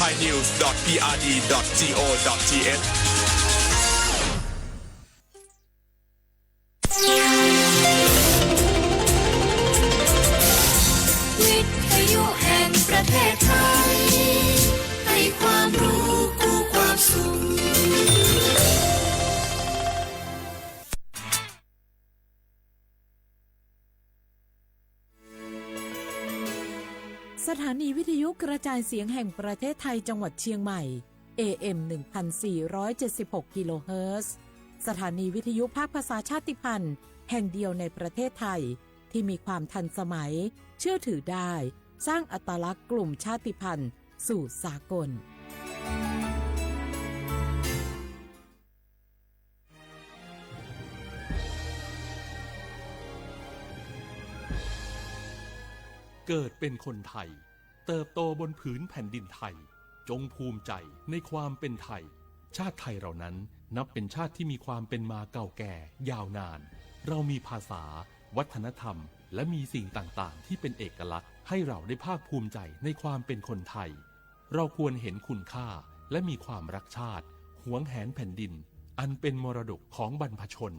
ไทยนิวส์ ดอท พีอาร์ดี ดอท จีโอ ดอท ทีเอช วิทยุแห่งประเทศไทย ให้ความรู้คู่ความสุข สถานีวิทยุกระจายเสียงแห่งประเทศไทยจังหวัดเชียงใหม่ เอเอ็ม หนึ่งพันสี่ร้อยเจ็ดสิบหก กิโลเฮิรตซ์ สถานีวิทยุภาคภาษาชาติพันธุ์แห่งเดียวในประเทศไทย ที่มีความทันสมัย เชื่อถือได้ สร้างอัตลักษณ์กลุ่มชาติพันธุ์สู่สากล เกิดเป็นคนไทย เติบโตบนผืนแผ่นดินไทย จงภูมิใจในความเป็นไทย ชาติไทยเรานั้นนับเป็นชาติที่มีความเป็นมาเก่าแก่ยาวนาน เรามีภาษา วัฒนธรรม และมีสิ่งต่างๆ ที่เป็นเอกลักษณ์ให้เราได้ภาคภูมิใจในความเป็นคนไทย เราควรเห็นคุณค่าและมีความรักชาติ หวงแหนแผ่นดิน อันเป็นมรดกของบรรพชน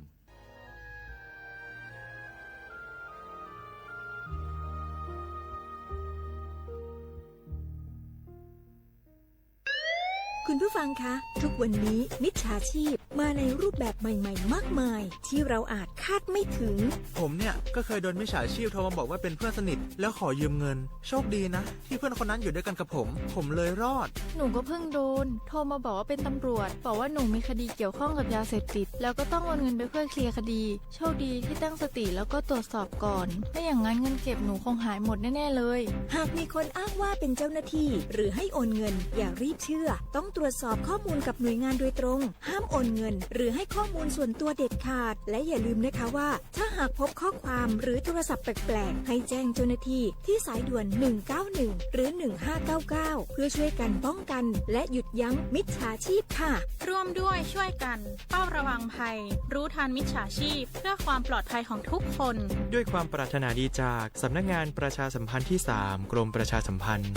คุณผู้ฟังคะ ทุกวันนี้มิจฉาชีพมาในรูปแบบใหม่ๆ มากมาย ที่เราอาจคาดไม่ถึง ผมเนี่ยก็เคยโดนมิจฉาชีพโทรมาบอกว่าเป็นเพื่อนสนิท แล้วขอยืมเงิน โชคดีนะ ที่เพื่อนคนนั้นอยู่ด้วยกันกับผม ผมเลยรอด หนูก็เพิ่งโดน โทรมาบอกว่าเป็นตำรวจ บอกว่าหนูมีคดีเกี่ยวข้องกับยาเสพติด แล้วก็ต้องโอนเงินไปเพื่อเคลียร์คดี โชคดีที่ตั้งสติแล้วก็ตรวจสอบก่อน ไม่อย่างนั้นเงินเก็บหนูคงหายหมดแน่ๆเลย หากมีคนอ้างว่าเป็นเจ้าหน้าที่ หรือให้โอนเงิน อย่ารีบเชื่อ ต้องตรวจสอบข้อมูลกับหน่วยงานโดยตรง ห้ามโอนเงิน หรือให้ข้อมูลส่วนตัวเด็ดขาด และอย่าลืมนะคะว่า ถ้าหากพบข้อความหรือโทรศัพท์แปลกๆ ให้แจ้งเจ้าหน้าที่ที่สายด่วน หนึ่งเก้าหนึ่ง หรือ หนึ่งห้าเก้าเก้า เพื่อช่วยกันป้องกัน และหยุดยั้งมิจฉาชีพค่ะ ร่วมด้วยช่วยกันเฝ้าระวังภัย รู้ทันมิจฉาชีพ เพื่อความปลอดภัยของทุกคน ด้วยความปรารถนาดีจากสำนักงานประชาสัมพันธ์ที่สาม กรมประชาสัมพันธ์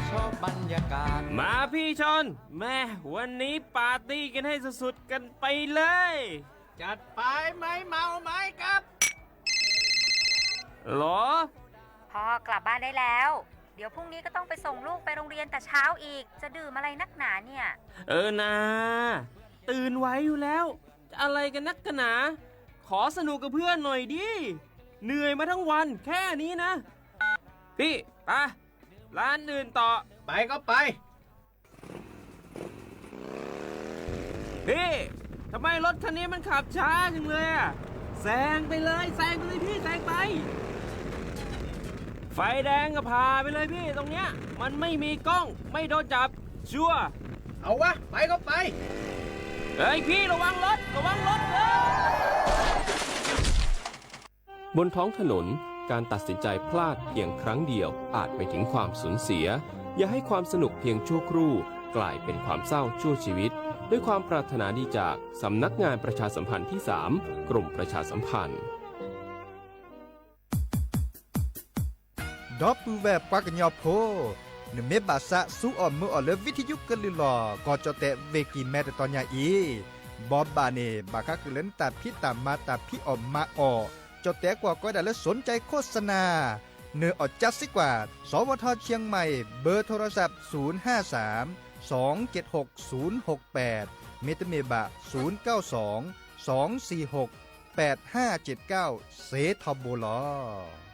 ชอบบรรยากาศ มาพี่ชอน แม่ วันนี้ปาร์ตี้กันให้สุดๆ กันไปเลย จัดไป ไม่เมาไม่กลับ หรอ พ่อกลับบ้านได้แล้ว เดี๋ยวพรุ่งนี้ก็ต้องไปส่งลูกไปโรงเรียนแต่เช้าอีก จะดื่มอะไรนักหนาเนี่ย เออนา ตื่นไหวอยู่แล้ว จะอะไรกันนักกันหนา ขอสนุกกับเพื่อนหน่อยดิ เหนื่อยมาทั้งวันแค่นี้นะ พี่ ไป ร้านอื่นต่อ ไปก็ไป พี่ ทำไมรถคันนี้มันขับช้าจังเลยอะ แซงไปเลย แซงไปเลยพี่ แซงไป ไฟแดงก็ผ่าไปเลยพี่ ตรงเนี้ย มันไม่มีกล้อง ไม่โดนจับ ชัวร์ เอาวะ ไปก็ไป เฮ้ยพี่ ระวังรถ ระวังรถ เฮ้ย บนท้องถนน การตัดสินใจพลาดเพียงครั้งเดียวอาจไปถึงความสูญเสีย อย่าให้ความสนุกเพียงชั่วครู่กลายเป็นความเศร้าชั่วชีวิต ด้วยความปรารถนาดีจากสำนักงานประชาสัมพันธ์ที่สาม กรมประชาสัมพันธ์ ဒီပုၢ်ဝဲၢ်ပှၤကညီဖိ, နမ့ၢ်ဘၣ်သး ဆူအီၣ်မုာ်အီၣ်လၢဝံထယုကလုၢ်လီၤ, ကီၢ်ကၠီၣ်တဲာ် ဝ့ၢ်ကံၢ်မဲ တတီၤညါအံၤ, ဘီဘၣ်န့ၣ် ဘၣ်ဃးဃုာ်လၢနတၢ်ဖံးတၢ်မၤ တၢ်ဖံးအီၣ်မၤအီၣ်, ကၠီၣ်တဲာ်ကွၢ်ကီဒၣ်လၢ สนใจโฆษณา, နအီၣ်ကၠါစ့ၢ်ကီး, สวท เชียงใหม่ เบอร์โทรศัพท์ ศูนย์ห้าสาม สองเจ็ดหก ศูนย์หกแปด မ့တမ့ၢ်ဘၣ် ศูนย์เก้าสอง สองสี่หก แปดห้าเจ็ดเก้า စ့ထီဘိလီၤ.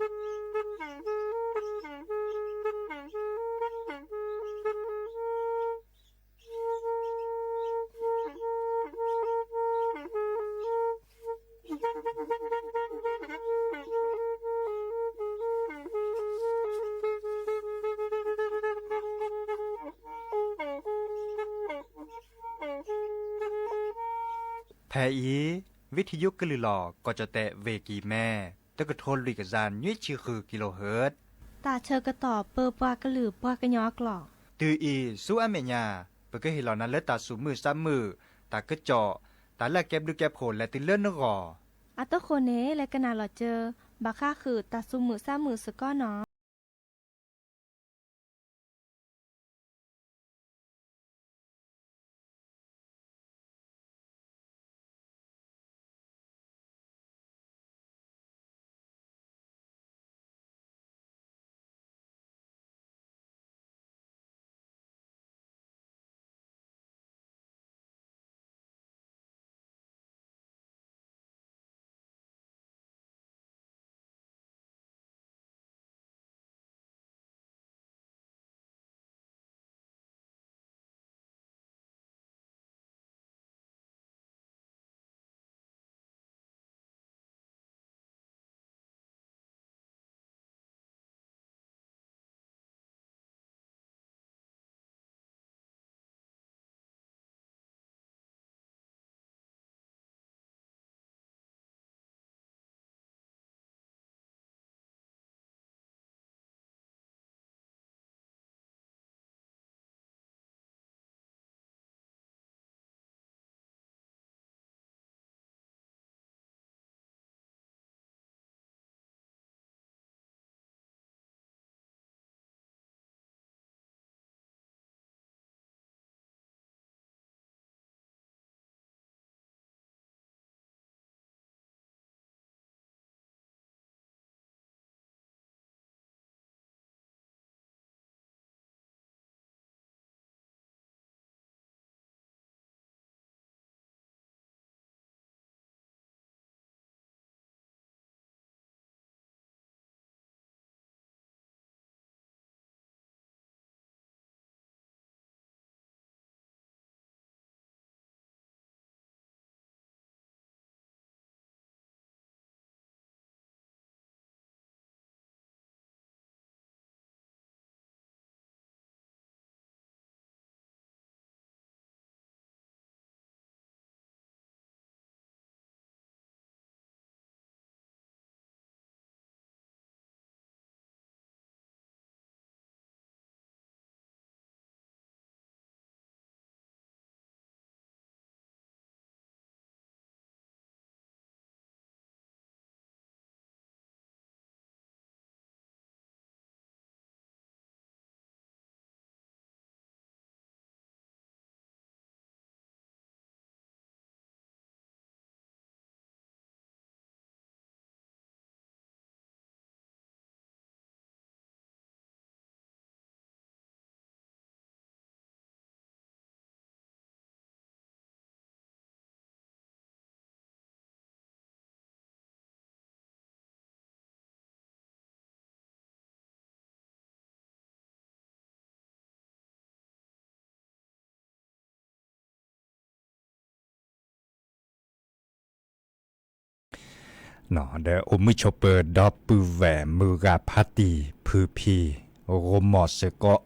เ ဖဲအံၤ ဝံထယုကလုၢ်လီၤ ကီၢ်ကၠီၣ်တဲၣ် ဝ့ၢ်ကံၢ်မဲ တကထိလွံၢ်ကယၤနွံဆံဃုကံလိဟၢၣ် တၢ်ဆၢကတီၢ်ပၢပှၤကလုာ်ပှၤကညီအကျိာ် တုၤအံၤဆူအမဲာ်ညါ ပကဟ့ၣ်လီၤနၤလၢတၢ်သူၣ်မုာ်သးမုာ်, တၢ်ကစီၣ်, တၢ်လၢအကဲဘျုးကဲဖှိၣ်လဲၤတုၤလၢနဂီၢ်. အတဃိန့ၣ် လဲၤကနၣ်လီၤစၢၤ ဘၣ်ဃးဃုာ်တၢ်သူၣ်မုာ်သးမုာ်စ့ၢ်ကီးနီၤ. ဒီးအိၣ်မုာ်ဆိးပၢၤ ဒီပုၢ်ဝဲၢ်မုၢ်ဂၤဖါတံၢ်ဖုဖံ ရိမိၢ်စ့ၢ်ကီး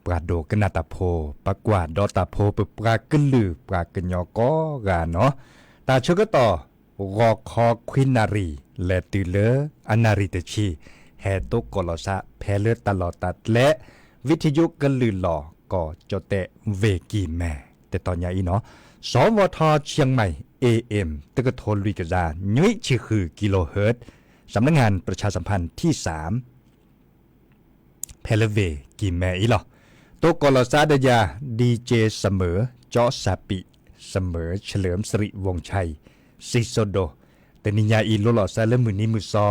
ပှၤဒိကနၣ်တၢ်ဖိ ပကွၢ်ဒီးတၢ်ဖိ ပပှၤကလုာ်ပှၤကညီကိးဂၤနီၤ, တၢ်ဆၢကတီၢ် ဂီၤခီခွံနၣ်ရံၣ် လဲၤတုၤလၢအနၣ်ရံၣ်တဆံ ဟဲတိကိးလီၤသး ဖဲလၢတၢ်လီၢ်တၢ်ကျဲ ဝံထယုကလုၢ်လီၤ ကီၢ်ကၠီၣ်တဲၣ် ဝ့ၢ်ကံၢ်မဲ တတီၤညါအံၤနီၤ, စဝထ เชียงใหม่ เอเอ็ม တကထိလွံၢ်ကယၤနွံဆံဃု กิโลเฮิรตซ์ สำนักงานประชาสัมพันธ์ที่สาม ဖဲလၢဝ့ၢ်ကံၢ်မဲအံၤလီၤ. တိကိးလီၤသးဒီးယၤ ดีเจ เสมอ จ๊อ ซาปิ เสมอ เฉลิมสิริ วงศ์ชัย ศรีโสด တနံၤညါအံၤ လိၤလီၤသးလၢမုၢ်နံၤမုၢ်သီ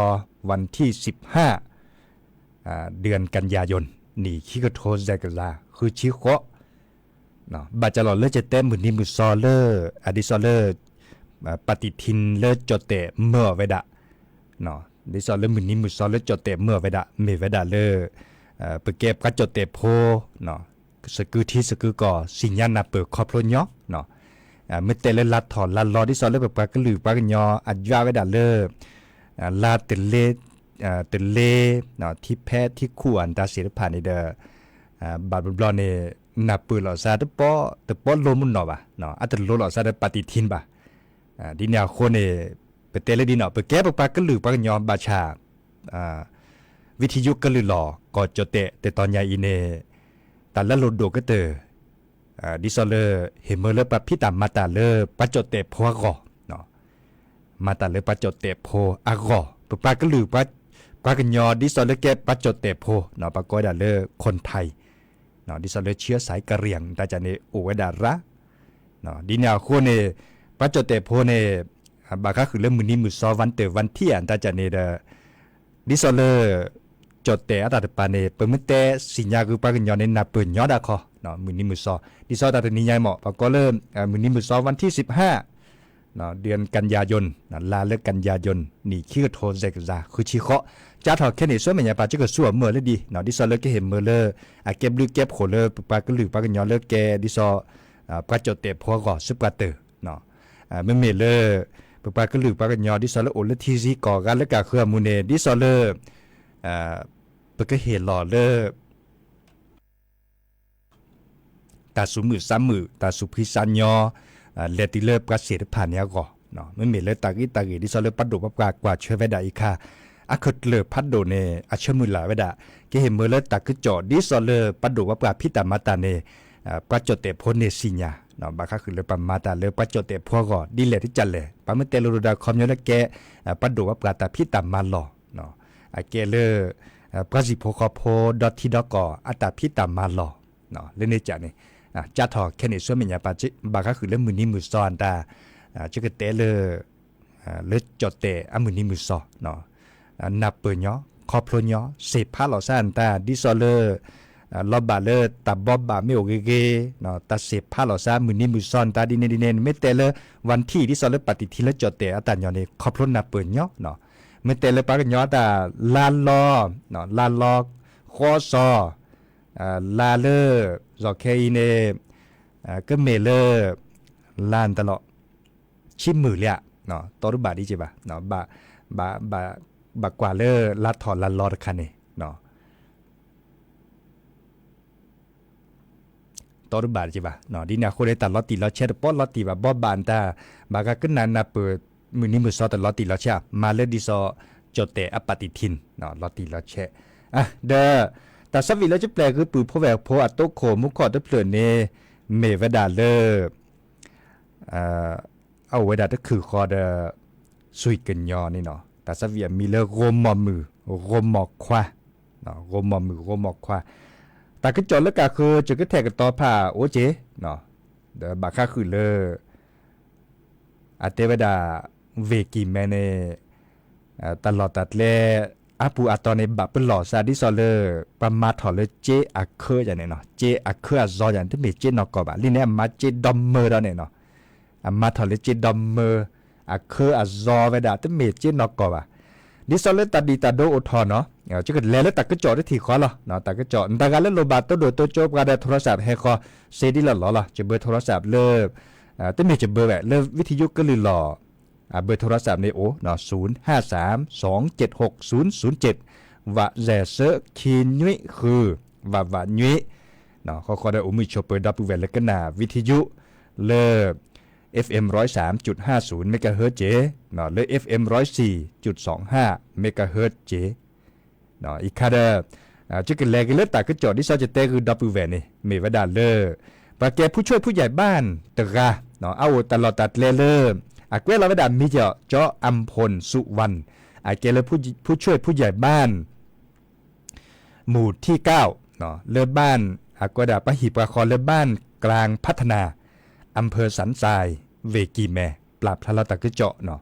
วันที่สิบห้า เดือนกันยายน နံၣ်ခံကထိယဲၢ်ကယၤဃုဆံဃိး ဘၣ်ကလီၤလၢယတဲမုၢ်နံၤမုၢ်သီလၢ အဒ်သိးလၢ ပၣ်တံၣ်ထံလၢကၠီၣ်တဲၣ်မၢအီၤဝဲဒၣ်, ဒ်သိးလၢမုၢ်နံၤမုၢ်သီလၢကၠီၣ်တဲၣ်မၢအီၤဝဲဒၣ် မ့ၢ်ဝဲဒၣ်လၢ ပကဲပှၤကၠီၣ်တဲၣ်ဖိ သကုၤထံသကုၤကီၢ် သ့ၣ်ညါနၢ်ပၢၢ်ခီဖျိညီ, မ့ၢ်တဲလၢလါထီၣ်လါလီၤ ဒ်သိးလၢပပှၤကလုာ်ပှၤကညီအယွၤဝဲဒၣ်လၢ လါတလ့ တလ့ ထံဖဲထံခူၣ်အတၢ်သ့ၣ်တဖၣ်န့ၣ်ဒီး ဘၣ်ဘျီဘျီန့ၣ် နၢ်ပၢၢ်လီၤသးတပီ တပီလိမုၢ်နီၢ်ဘၣ်, အတလိၤလီၤသးဒီးပၣ်တံၣ်ထံဘၣ်, ဒ်န့ၣ်အဃိန့ၣ် ပတဲလၢဒ်န့ၣ် ပကဲပပှၤကလုာ်ပှၤကညီဘၣ်ဆၣ် ဝံထံယိကလုာ်လီၤ ကီၢ်ကၠီၣ်တဲာ်တတီၤညါအံၤန့ၣ် တၢ်လၢလိၣ်ဒိၣ်ကတၢၢ် ဒ်သိးလၢ ဟ့ၣ်မၢလၢပှၤဖံးတၢ်မၤတၢ်လၢပှၤကၠီၣ်တဲာ်ဖိအဂီၢ် မၤတၢ်လၢပှၤကၠီၣ်တဲာ်ဖိအဂီၢ် ပပှၤကလုာ် ပှၤကညီ ဒ်သိးလၢကဲပှၤကၠီၣ်တဲာ်ဖိ ပှၤကိးဝဲဒၣ်လၢ คนไทย ဒ်သိးလၢ เชื้อสายกะเหรี่ยง တၢ်ကန့ၣ်အိၣ်ဝဲဒၣ်ရၣ် ဒ်န့ၣ်အဃိန့ၣ် ပှၤကၠီၣ်တဲာ်ဖိန့ၣ် ဘၣ်ဃးဃုာ်လၢမုၢ်နံၤမုၢ်စီ วันเกิดวันเที่ยง တၢ်ကန့ၣ်ဒီး ဒ်သိးလၢ ကၠီၣ်တဲာ်အတၢ်တပၤန့ၣ် ပမ့ၢ်တဲစံၣ်ညါဂ့ၤပှၤကညီန့ၣ် နၢ်ပၢၢ်ညီဒၣ်ခီ မုၢ်နံၤမုၢ်စီ ဒ်သိးတၢ်တနံၤညါအံၤမ့ၢ် ပှၤကိးလၢ မုၢ်နံၤမုၢ်စီ วันที่สิบห้า เดือนกันยายน လါလၢ กันยายน နံၣ်ခံကထိစဲးကစၢ် ဃုဆံဃိး ကၠါထီၣ်ခဲန့ၣ် ဆူမဲာ်ညါပာ်စ့ၢ်ကီးဆူအမုၢ်လၢဒ် ဒ်သိးလၢကဟ့ၣ်မၢလၢ အကဲဘျုးကဲဖှိၣ်လၢပပှၤကလုာ်ပှၤကညီလၢကဲ ဒ်သိး ပှၤကၠီၣ်တဲာ်ဖိအဂီၢ် ဆူပှၤတၢၢ် မ့မ့ၢ်လၢ ပပှၤကလုာ်ပှၤကညီ ဒ်သိးလၢအိၣ်လၢထံဆံးကီၢ်ဂၤလၢကဃၢၤအမူးန့ၣ် ဒ်သိးလၢ ပကဟ့ၣ်လီၤလၢ တၢ်သူၣ်မုာ်သးမုာ် တၢ်သူၣ်ဖှံသးညီ လဲၤတုၤလၢပှၤသ့ၣ်တဖၣ်န့ၣ်အဂီၢ် မ့မ့ၢ်လၢတၢ်ဂ့ၢ်တၢ်ဂ့ၢ် ဒ်သိးလၢပှၤဒိၣ်ပှၤပှၢ်ကွၢ်ဆၢဝဲဒၣ်အံၤခါ အခိၣ်ကျၢၢ်ဖးဒိၣ်န့ၣ် အဆၢမုၢ်လၢ်ဝဲဒၣ် ကဟ့ၣ်မၢလၢတၢ်ကစီၣ် ဒ်သိးလၢပှၤဒိၣ်ပှၤပှၢ်ဖံးတၢ်မၤတၢ်န့ၣ် ပှၤကၠီၣ်တဲာ်ဖိန့ၣ်သ့ၣ်ညါ ဘၣ်ဃးဃုာ်လၢပှၤမၤတၢ်လၢပှၤကၠီၣ်တဲာ်ဖိအဂီၢ် ဒ်လဲၣ်တကးလဲၣ် ပှၤမ့ၢ်တဲလိာ်လိာ်တၢ်ခီပညီလၢကဲ ပှၤဒိၣ်ပှၤပှၢ်တၢ်ဖံးတၢ်မၤလီၢ် အကဲလၢ ပှၤဟံၣ်ဖိဃီဖိဒီထံဒီကီၢ်အတၢ်ဖံးတၢ်မၤလီၢ် လၢန့ၣ်ကန့ၣ် ကၠါထီၣ်ခဲန့ၣ် ဆူမဲာ်ညါပာ် ဘၣ်ဃးဃုာ်လၢမုၢ်နံၤမုၢ်စီတၢ် ကကတဲလၢ လၢကၠီၣ်တဲာ်အမုၢ်နံၤမုၢ်စီ နၢ်ပၢၢ်ညီ ခီဖျိညီ သ့ၣ်ဖးလီၤစၢ်နတၢ် ဒ်သိးလၢ လီၤဘၣ်လၢတၢ်ဘီဘၣ်မ့ၢ်အိၣ်ဂ့ၤဂ့ၤ တၢ်သ့ၣ်ဖးလီၤစၢ်မုၢ်နံၤမုၢ်စီနတၢ်ဒ်န့ၣ်ဒ်န့ၣ် မ့ၢ်တဲလၢ วันที่ ဒ်သိးလၢပၣ်တံၣ်ထံလၢကၠီၣ်တဲာ်အတၢ်ညီန့ၣ် ခီဖျိနၢ်ပၢၢ်ညီ မ့ၢ်တဲလၢပှၤကညီအတၢ်လါလီၤ လါလီၤ ဃီစီၤ လါလၢ စီၤခဲအံၤန့ၣ် ကမ့ၢ်လၢ လါနတလီၤ ဆံမုၢ်လံဧါ တီတဘၣ်ဒ်က့ဘၣ် ဘၣ်ကွၢ်လၢလါထီၣ်လါလီၤတခါန့ၣ် တီတဘၣ်က့ဘၣ် ဒ်န့ၣ်အဃိန့ၣ် တၢ်လီၤတံၢ်လီၤဆဲးတပီၢ်လီၤတံၢ်ဘၣ်ဘီဘၣ်နတၢ် ဘၣ်ဃးကနၣ်နၢ်ပၢၢ် မုၢ်နံၤမုၢ်စီတၢ်လီၤတံၢ်လီၤဆဲး မၤလၢဒ်သိး ကၠီၣ်တဲာ်အပၣ်တံၣ်ထံ လီၤတံၢ်လီၤဆဲး ဒီး တၢ်ဆၢဝံၤလၢကပျဲၢ်ဂုၢ်ပုၢ်ဖိဝဲၢ်ဖိအတိခိၣ်မူခိၣ်တဖျၢၣ်န့ၣ် မ့ၢ်ဝဲဒၣ်လၢ အအိၣ်ဝဲဒၣ်တခုၣ်ဃီဒီး ဆွံၣ်ကညီန့ၣ်နီၤ တၢ်ဆၢဝံၤအမံၤလၢ ဂိၤမီၢ်မုၢ် ဂိၤမီၢ်ခွါ ဂိၤမီၢ်မုၢ် ဂိၤမီၢ်ခွါ တၢ်ကစီၣ်လၢကးဃၢၤ စကထဲၣ်ကတီၤဖးအိၣ်က့ၤ ဒီးဘၣ်ဃးဃုာ်လၢ အတဲဝဲဒၣ် ဝ့ၢ်ကံၢ်မဲန့ၣ် တၢ်လီၢ်တၢ်ကျဲ အါပူၤအတီၤန့ၣ် ဘၣ်ပလီၢ်စး ဒ်သိးလၢ ပှၤမၤထီၣ်လၢကၠ့အခၢယၤန့ၣ်နီၤ ကၠ့အခၢအစီယၤန့ၣ် တမ့ၢ်ကၠ့နီၢ်ကီၢ်ဘၣ် လံန့ၣ် အမၤကၠ့ဒီမၢဒီးန့ၣ်နီၤ အမၤထီၣ်လၢကၠ့ဒီမၢ အခၢအစီဝဲဒၣ် တမ့ၢ်ကၠ့နီၢ်ကီၢ်ဘၣ် ဒ်သိးလၢတၢ်ဒံၣ်တၢ်ဒိအိၣ်ထီၣ်နီၤ ကလဲၤလၢတၢ်ကစီၣ်တထံၣ်ဃီလီၤ တၢ်ကစီၣ် နတဂၤလၢလိၣ်ဘၣ်တိၢ်ဒိၣ်တိၢ်ကၠိပှၤဒီး ထိရစးပ် ဟဲဃီ စ့ဒ်လီၢ်လီၢ်လီၤ ကဘၢထိရစးပ်လၢ တမ့ၢ်ကဘၢဝဲ လၢ ဝံထံယိကလုၢ်လီၢ် အဘၢထိရစးပ်န့ၣ်အိၣ် ศูนย์ห้าสาม สองเจ็ดหก ศูนย์ศูนย์เจ็ด ဝးစဲးဆၢ ခံနွံဃု ဝးဝးနွံ ဃီဃီဒီးအိၣ်မုာ်ဆိးပၢၤဒီပုၢ်ဝဲၢ်လၢကနၣ်ဝံထံယိ လၢ เอฟเอ็ม ร้อยสามจุดห้าศูนย์ เมกะเฮิรตซ์ က့ လၢ เอฟเอ็ม ร้อยสี่จุดสองห้า เมกะเฮิรตซ์ က့ အံၤခါဒီး ကကလဲၤက့ၤလၢတၢ်ကစီၣ် ဒ်သိးကတဲဂုာ်ဒီပုၢ်ဝဲၢ်န့ၣ် မ့ၢ်ဝဲဒၣ်လၢ ပှၤကဲ ผู้ช่วยผู้ใหญ่บ้าน တဂၤ အအိၣ်တၢ်လီၢ်တၢ်ကျဲလၢ အကွဲးလီၤဝဲဒၣ်မံၤကီး ကၠီအၣ်ဖိၣ် สุวรรณ အကဲလၢ ผู้ช่วยผู้ใหญ่บ้าน หมู่ที่เก้า လၢ บ้าน အကွဲးဒၣ် ပှၤဟံၣ်ပှၤဃီလၢ บ้านกลางพัฒนา อำเภอสันทราย ဝ့ၢ်ကံၢ်မဲ ပျၢ်ဖျါလီၤတၢ်ကစီၣ်နီၤ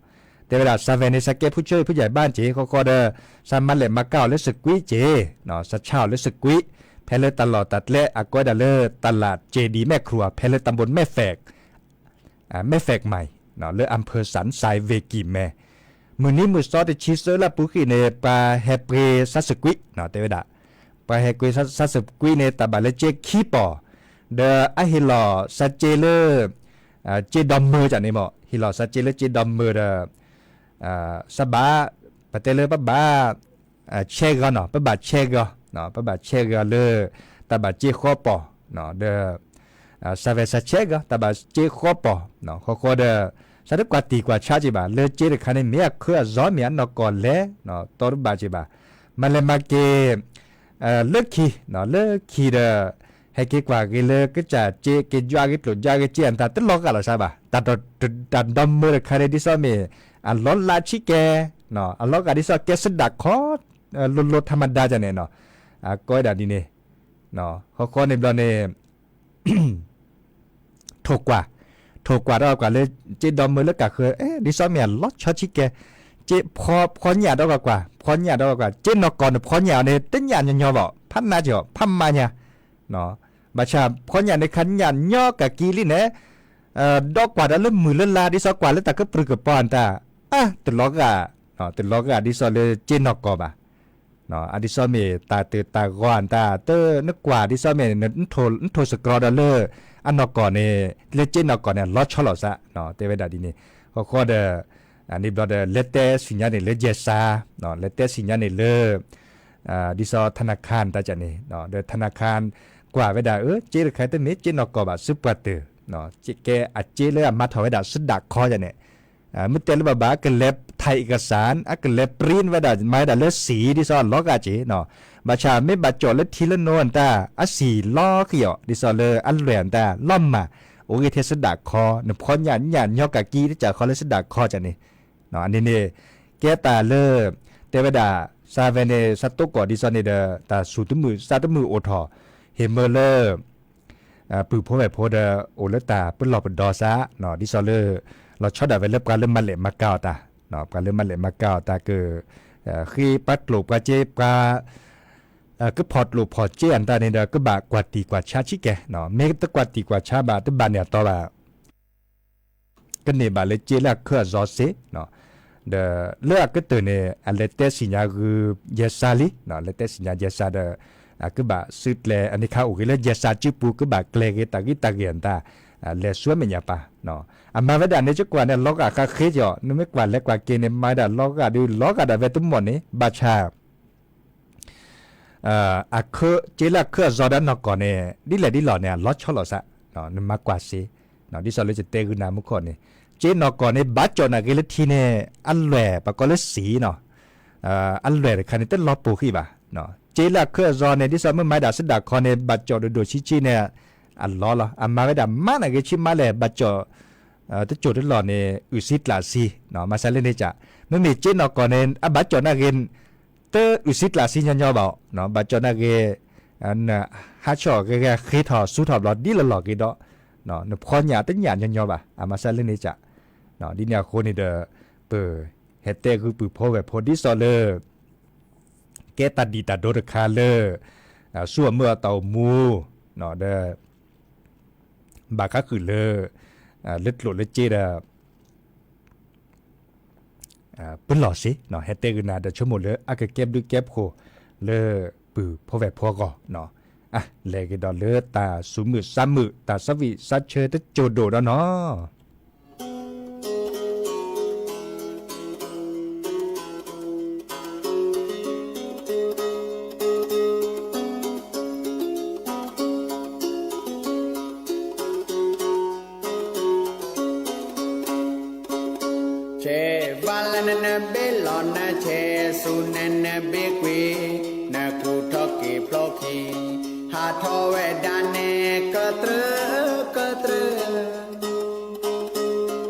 တဲဝဲဒၣ် ဆၣ်ဝဲန့ၣ် ဆၣ်ကဲ ผู้ช่วยผู้ใหญ่บ้าน က့ ဃီဃီဒီး ဆၣ်မၤလဲၣ်မၤကၤအီၤလၢစကွံက့ ဆၣ်ဆါအီၤလၢစကွံ ဖဲလၢတၢ်လီၢ်တၢ်ကျဲ အကွဲးဒၣ်လၢ ตลาดเจดีย์แม่ครัว ဖဲလၢ ตำบลแม่แฝก แม่แฝกใหม่ လၢ อำเภอสันทราย ဝ့ၢ်ကံၢ်မဲ မုၢ်နံၤမုၢ်သီတဆံသၢလါပူၤဃံန့ၣ် ပှၤဟဲပှ့ၤဆၣ်စကွံ တဲဝဲဒၣ် ပှၤဟဲပှ့ၤဆၣ်စကွံန့ၣ် တၢ်ဘၣ်လၢကၠ့ခံပီၢ် ဒီးအဟ့ၣ်လီၤဆၣ်ကၠ့လၢ ကၠ့ဒီမၢကန့ၣ်မ့ၢ် ဟ့ၣ်လီၤဆၣ်ကၠ့လၢကၠ့ဒီမၢဒီး စၢဘၣ် ပတဲလၢပဘၣ် ဆဲးဂီၤနီၤ ပဘၣ်ဆဲးဂီၤ ပဘၣ်ဆဲးဂီၤလၢ တၢ်ဘၣ်ကၠ့ဃီပီၢ် ဒီး ဆၣ်ဝဲဆၣ်ဆဲးဂီၤ တၢ်ဘၣ်ကၠ့ဃီပီၢ် ဃီဃီဒီး စးတကွၢ်တံၢ်ကွၢ်ဆါက့ၤဘၣ် လၢကၠ့တခါန့ၣ် မ့ၢ်အခုအစီမ့ၢ်အနီၢ်ကီၢ်လဲၣ်, တီတဘၣ်က့ၤဘၣ်, မၤလဲၤမၤက့ၤ လၢခံ, လၢခံဒီး ဟဲက့ၤကွၢ်က့ၤလၢကစၢ်ကၠ့ က့ၤယွၤက့ၤကျိၣ်ယွၤက့ၤကၠ့အတၢ် တလီၤဂာ်လီၤစးဘၣ်, တၢ်ဒီမၢတခါန့ၣ် ဒ်သိးမ့ၢ် အလီၤလးဆံးကဲ, အလီၤဂာ်ဒ်သိးကဲစဒၣ်ခီ လိၤလိၤထးမဒါကန့ၣ်နီၤ, ကိးဝဲဒၣ်ဒ်န့ၣ်, ဃီဃီန့ၣ်ဘျီန့ၣ် ထိၣ်ကွၢ်, ထိၣ်ကွၢ်ဒီးကွၢ်လၢ ကၠ့ဒီမၢလၢကၢ်ဃၢၤ ဒ်သိးမ့ၢ်အလီၤဆီဆံးကဲ, ကၠ့ဖီညၣ်ဒီးကွၢ်ကွၢ်, ဖီညၣ်ဒီးကွၢ်ကွၢ်, ကၠ့နီၢ်ကီၢ်န့ၣ်ဖီညၣ်အီၤန့ၣ် တညၣ်ညီညီဘၣ်, ဖးနါက့ၤအီၤ ဖးမါညါ, ဘၣ်ဆၣ်ဖီညၣ်န့ၣ်ခါညၣ်ညီကၢ်ကံလံန့ၣ်, ဒီးကွၢ်ဒီးလၢမုၢ်လၢလါ ဒ်သိးကွၢ်လၢတၢ်ကပြုၢ်ကပီၤအတၢ်, အါ တလီၤဂာ်, တလီၤဂာ်ဒ်သိးလၢကၠ့နီၢ်ကီၢ်ဘၣ်. အဒ်သိးမ့ၢ်တၢ်တၢ်ဂီၤအတၢ် တနကွၢ်ဒ်သိးမ့ၢ် နထိၣ်စကြီဒီးလၢ အနီၢ်ကီၢ်န့ၣ် လၢကၠ့နီၢ်ကီၢ်န့ၣ် အလီၤဆီလိာ်သး, တဲဝဲဒၣ်ဒ်န့ၣ်, ဃီဃီဒီး န့ၣ်ဘျီဒီး လဲၤတဲဆူညါန့ၣ်လၢယဲၢ်စါ, လဲၤတဲဆူညါန့ၣ်လၢ ဒ်သိးထနခါတၢ်ကန့ၣ်, ဒီးထနခါ ကွၢ်ဝဲဒၣ် အၢ ကၠ့တခါတမ့ၢ်ကၠ့နီၢ်ကီၢ်ဘၣ် စုပှၤတၢၢ်, ကဲအကၠ့လၢအမၤထီၣ်ဝဲဒၣ်စဒၣ်ခီယၤန့ၣ်, မ့ၢ်တဲလၢဘၣ်ဘၣ် အကလဲၤ ถ่ายเอกสาร အကလဲၤ print ဝဲဒၣ် မၤဝဲဒၣ်လၢစံာ် ဒ်သိးအလီၤဂာ်က့ၤ, ဘၣ်ဆၣ်မ့ၢ်ဘၣ်ကၠီၣ်လၢထံလၢနိအတၢ် အစံာ်လီၤဃံၤအီၤ ဒ်သိးလၢအလွဲၢ်အတၢ် လီၤမၢ် အိၣ်ဂ့ၤထဲစဒၣ်ခီ နဖီညၣ်ညၣ်ညီကၢ်ကံတစၢ်ခီလၢစဒၣ်ခီကန့ၣ်, အန့ၣ်န့ၣ် ကဲတၢ်လၢ တဲဝဲဒၣ် စးဝဲန့ၣ် စးတိကီၢ်ဒ်သိးန့ၣ်ဒီး တၢ်စူၢ်တမုာ်စးတမုာ်အိၣ်ထီၣ် ဟ့ၣ်မၢလၢ ပုၢ်ဖိဝဲၢ်ဖိဒီး အိၣ်လၢတၢ်ပလီၢ်ပဒီစး, ဒ်သိးလၢ လီၤဆီဒၣ်ဝဲလၢပှၤလၢမၤလဲၣ်မၤကၤအီၤတၢ်, ပှၤလၢမၤလဲၣ်မၤကၤအီၤတၢ်က ဃ့ပှၤကျိၣ်ပှၤစ့ပှၤ ကဖီၣ်ကျိၣ်ဖီၣ်စ့အတၢ်န့ၣ်ဒီး ကဘၣ်ကွၢ်တံၢ်ကွၢ်ဆါဆံးကဲ, မ့ၢ်တကွၢ်တံၢ်ကွၢ်ဆါဘၣ် တဘၣ်န့ၢ်အတီဘၣ် ကန့ၢ်ဘၣ်လၢကၠ့လၢအခုအစီစ့ၢ်, ဒီးလၢအကတၢၢ်န့ၣ် အလဲၤတဲဆံၣ်ညါဂုာ်ယဲၢ်စါလံ, လဲၤတဲဆံၣ်ညါယဲၢ်စါဒီး ကဘၣ်စုကျဲၤ အန့ၣ်ခါအိၣ်ဂ့ၤလၢယဲၢ်စါစုပူၤ ကဘၣ်ကျဲၤဂ့ၤတၢ်ဂံၢ်တၢ်ဂ့ၢ်အတၢ် လဲၤဆူမဲာ်ညါပၢ်, အမၤဝဲဒၣ်န့ၣ် ကကွၢ်န့ၣ် လီၤဂာ်ဃးဃ့ကီး နမ့ၢ်ကွၢ်လဲၤကွၢ်က့ၤန့ၣ် မၤဝဲဒၣ်လီၤဂာ်ဒီး လီၤဂာ်ဒၣ်ဝဲတမီၢ်န့ၣ် ဘၣ်ဆၣ် အခု ကၠ့လၢအခုအစီဒီးနီၢ်ကီၢ်န့ၣ် ဒ်လဲၣ်ဒ်လဲၣ်န့ၣ် အလီၤဆီလိာ်သး, နမၤကွၢ်စ့, ဒ်သိးလၢယတဲဂုာ်နၤမူခိၣ်န့ၣ် ကၠ့နီၢ်ကီၢ်န့ၣ် ဘၣ်ကၠီၣ်နၤဂ့ၤလၢထံန့ၣ် အလွဲၢ် ပှၤကိးလၢစံာ်နီၤ, အလွဲၢ်တခါန့ၣ် တလီၤပှီၢ်ဃံဘၣ်, ကၠ့လၢအခုအစီန့ၣ် ဒ်သိးမ့ၢ်မၤဒၣ်စဒၣ်ခီန့ၣ် ဘၣ်ကၠီၣ်ဒိၣ်ဒိၣ်ဆံးဆံးန့ၣ် အလီၤလီၤ, အမၤဝဲဒၣ်မးနၤဂ့ၤဆံးမးလဲၣ် ဘၣ်ကၠီၣ် တစိၢ်တလီၢ်န့ၣ် အုၣ်စံကျးစံ, မၤစၢ်လၢန့ၣ်ကၢ်, မ့မ့ၢ်ကၠ့နီၢ်ကီၢ်န့ၣ် အဘၣ်ကၠီၣ်နၤဂ့ၤ တအုၣ်စံကျးစံညီညီဘၣ်, ဘၣ်ကၠီၣ်နၤဂ့ၤ နဟးဆီၣ်ဂ့ၤဂ့ၤဃ့ထီၣ်ဆူထီၣ်ဘျီဒ်လီၢ်လီၢ်ဂ့ၤဒီး နဖီညၣ်တညၣ်ညီညီဘၣ်, အမၤစၢ်လၢန့ၣ်ကၢ်, ဒ်န့ၣ်အဃိန့ၣ်ဒီး ပဟဲတဲဂုာ်ပုၢ်ဖိဝဲၢ်ဖိဒ်သိးလၢ ကဲတၢ်ဒံၣ်တၢ်ဒိတခါလၢ ဆူအမုၢ်အတၢ်အိၣ်မူ ဒီး ဘၣ်ဃးဃုာ်လၢ လၢကျိၣ်လၢစ့ဒီး ပလီၢ်စ့ ဟဲတဲဂုာ်နၤဒီးဆိကမိၣ်လၢအကကဲဘျုးကဲဖှိၣ်လၢပုၢ်ဖိဝဲၢ်ဖိအဂီၢ်, လဲၤက့ၤဒီးလၢတၢ်စူၤမုာ်စါမုာ် တၢ်သးဝံၣ်သးဆၢတစိၢ်ဒိၣ်ဒီးနီၤ ဆဲးဘၣ်လၢနနဘ့ၣ်လီၤနဆဲး ဆူနနဘ့ၣ်ကွံာ် နကူၣ်ထီၣ်က့ၤဖျိခံ ဟးထီၣ်ဝဲဒၣ်န့ၣ် ကတြၢ ကတြၢ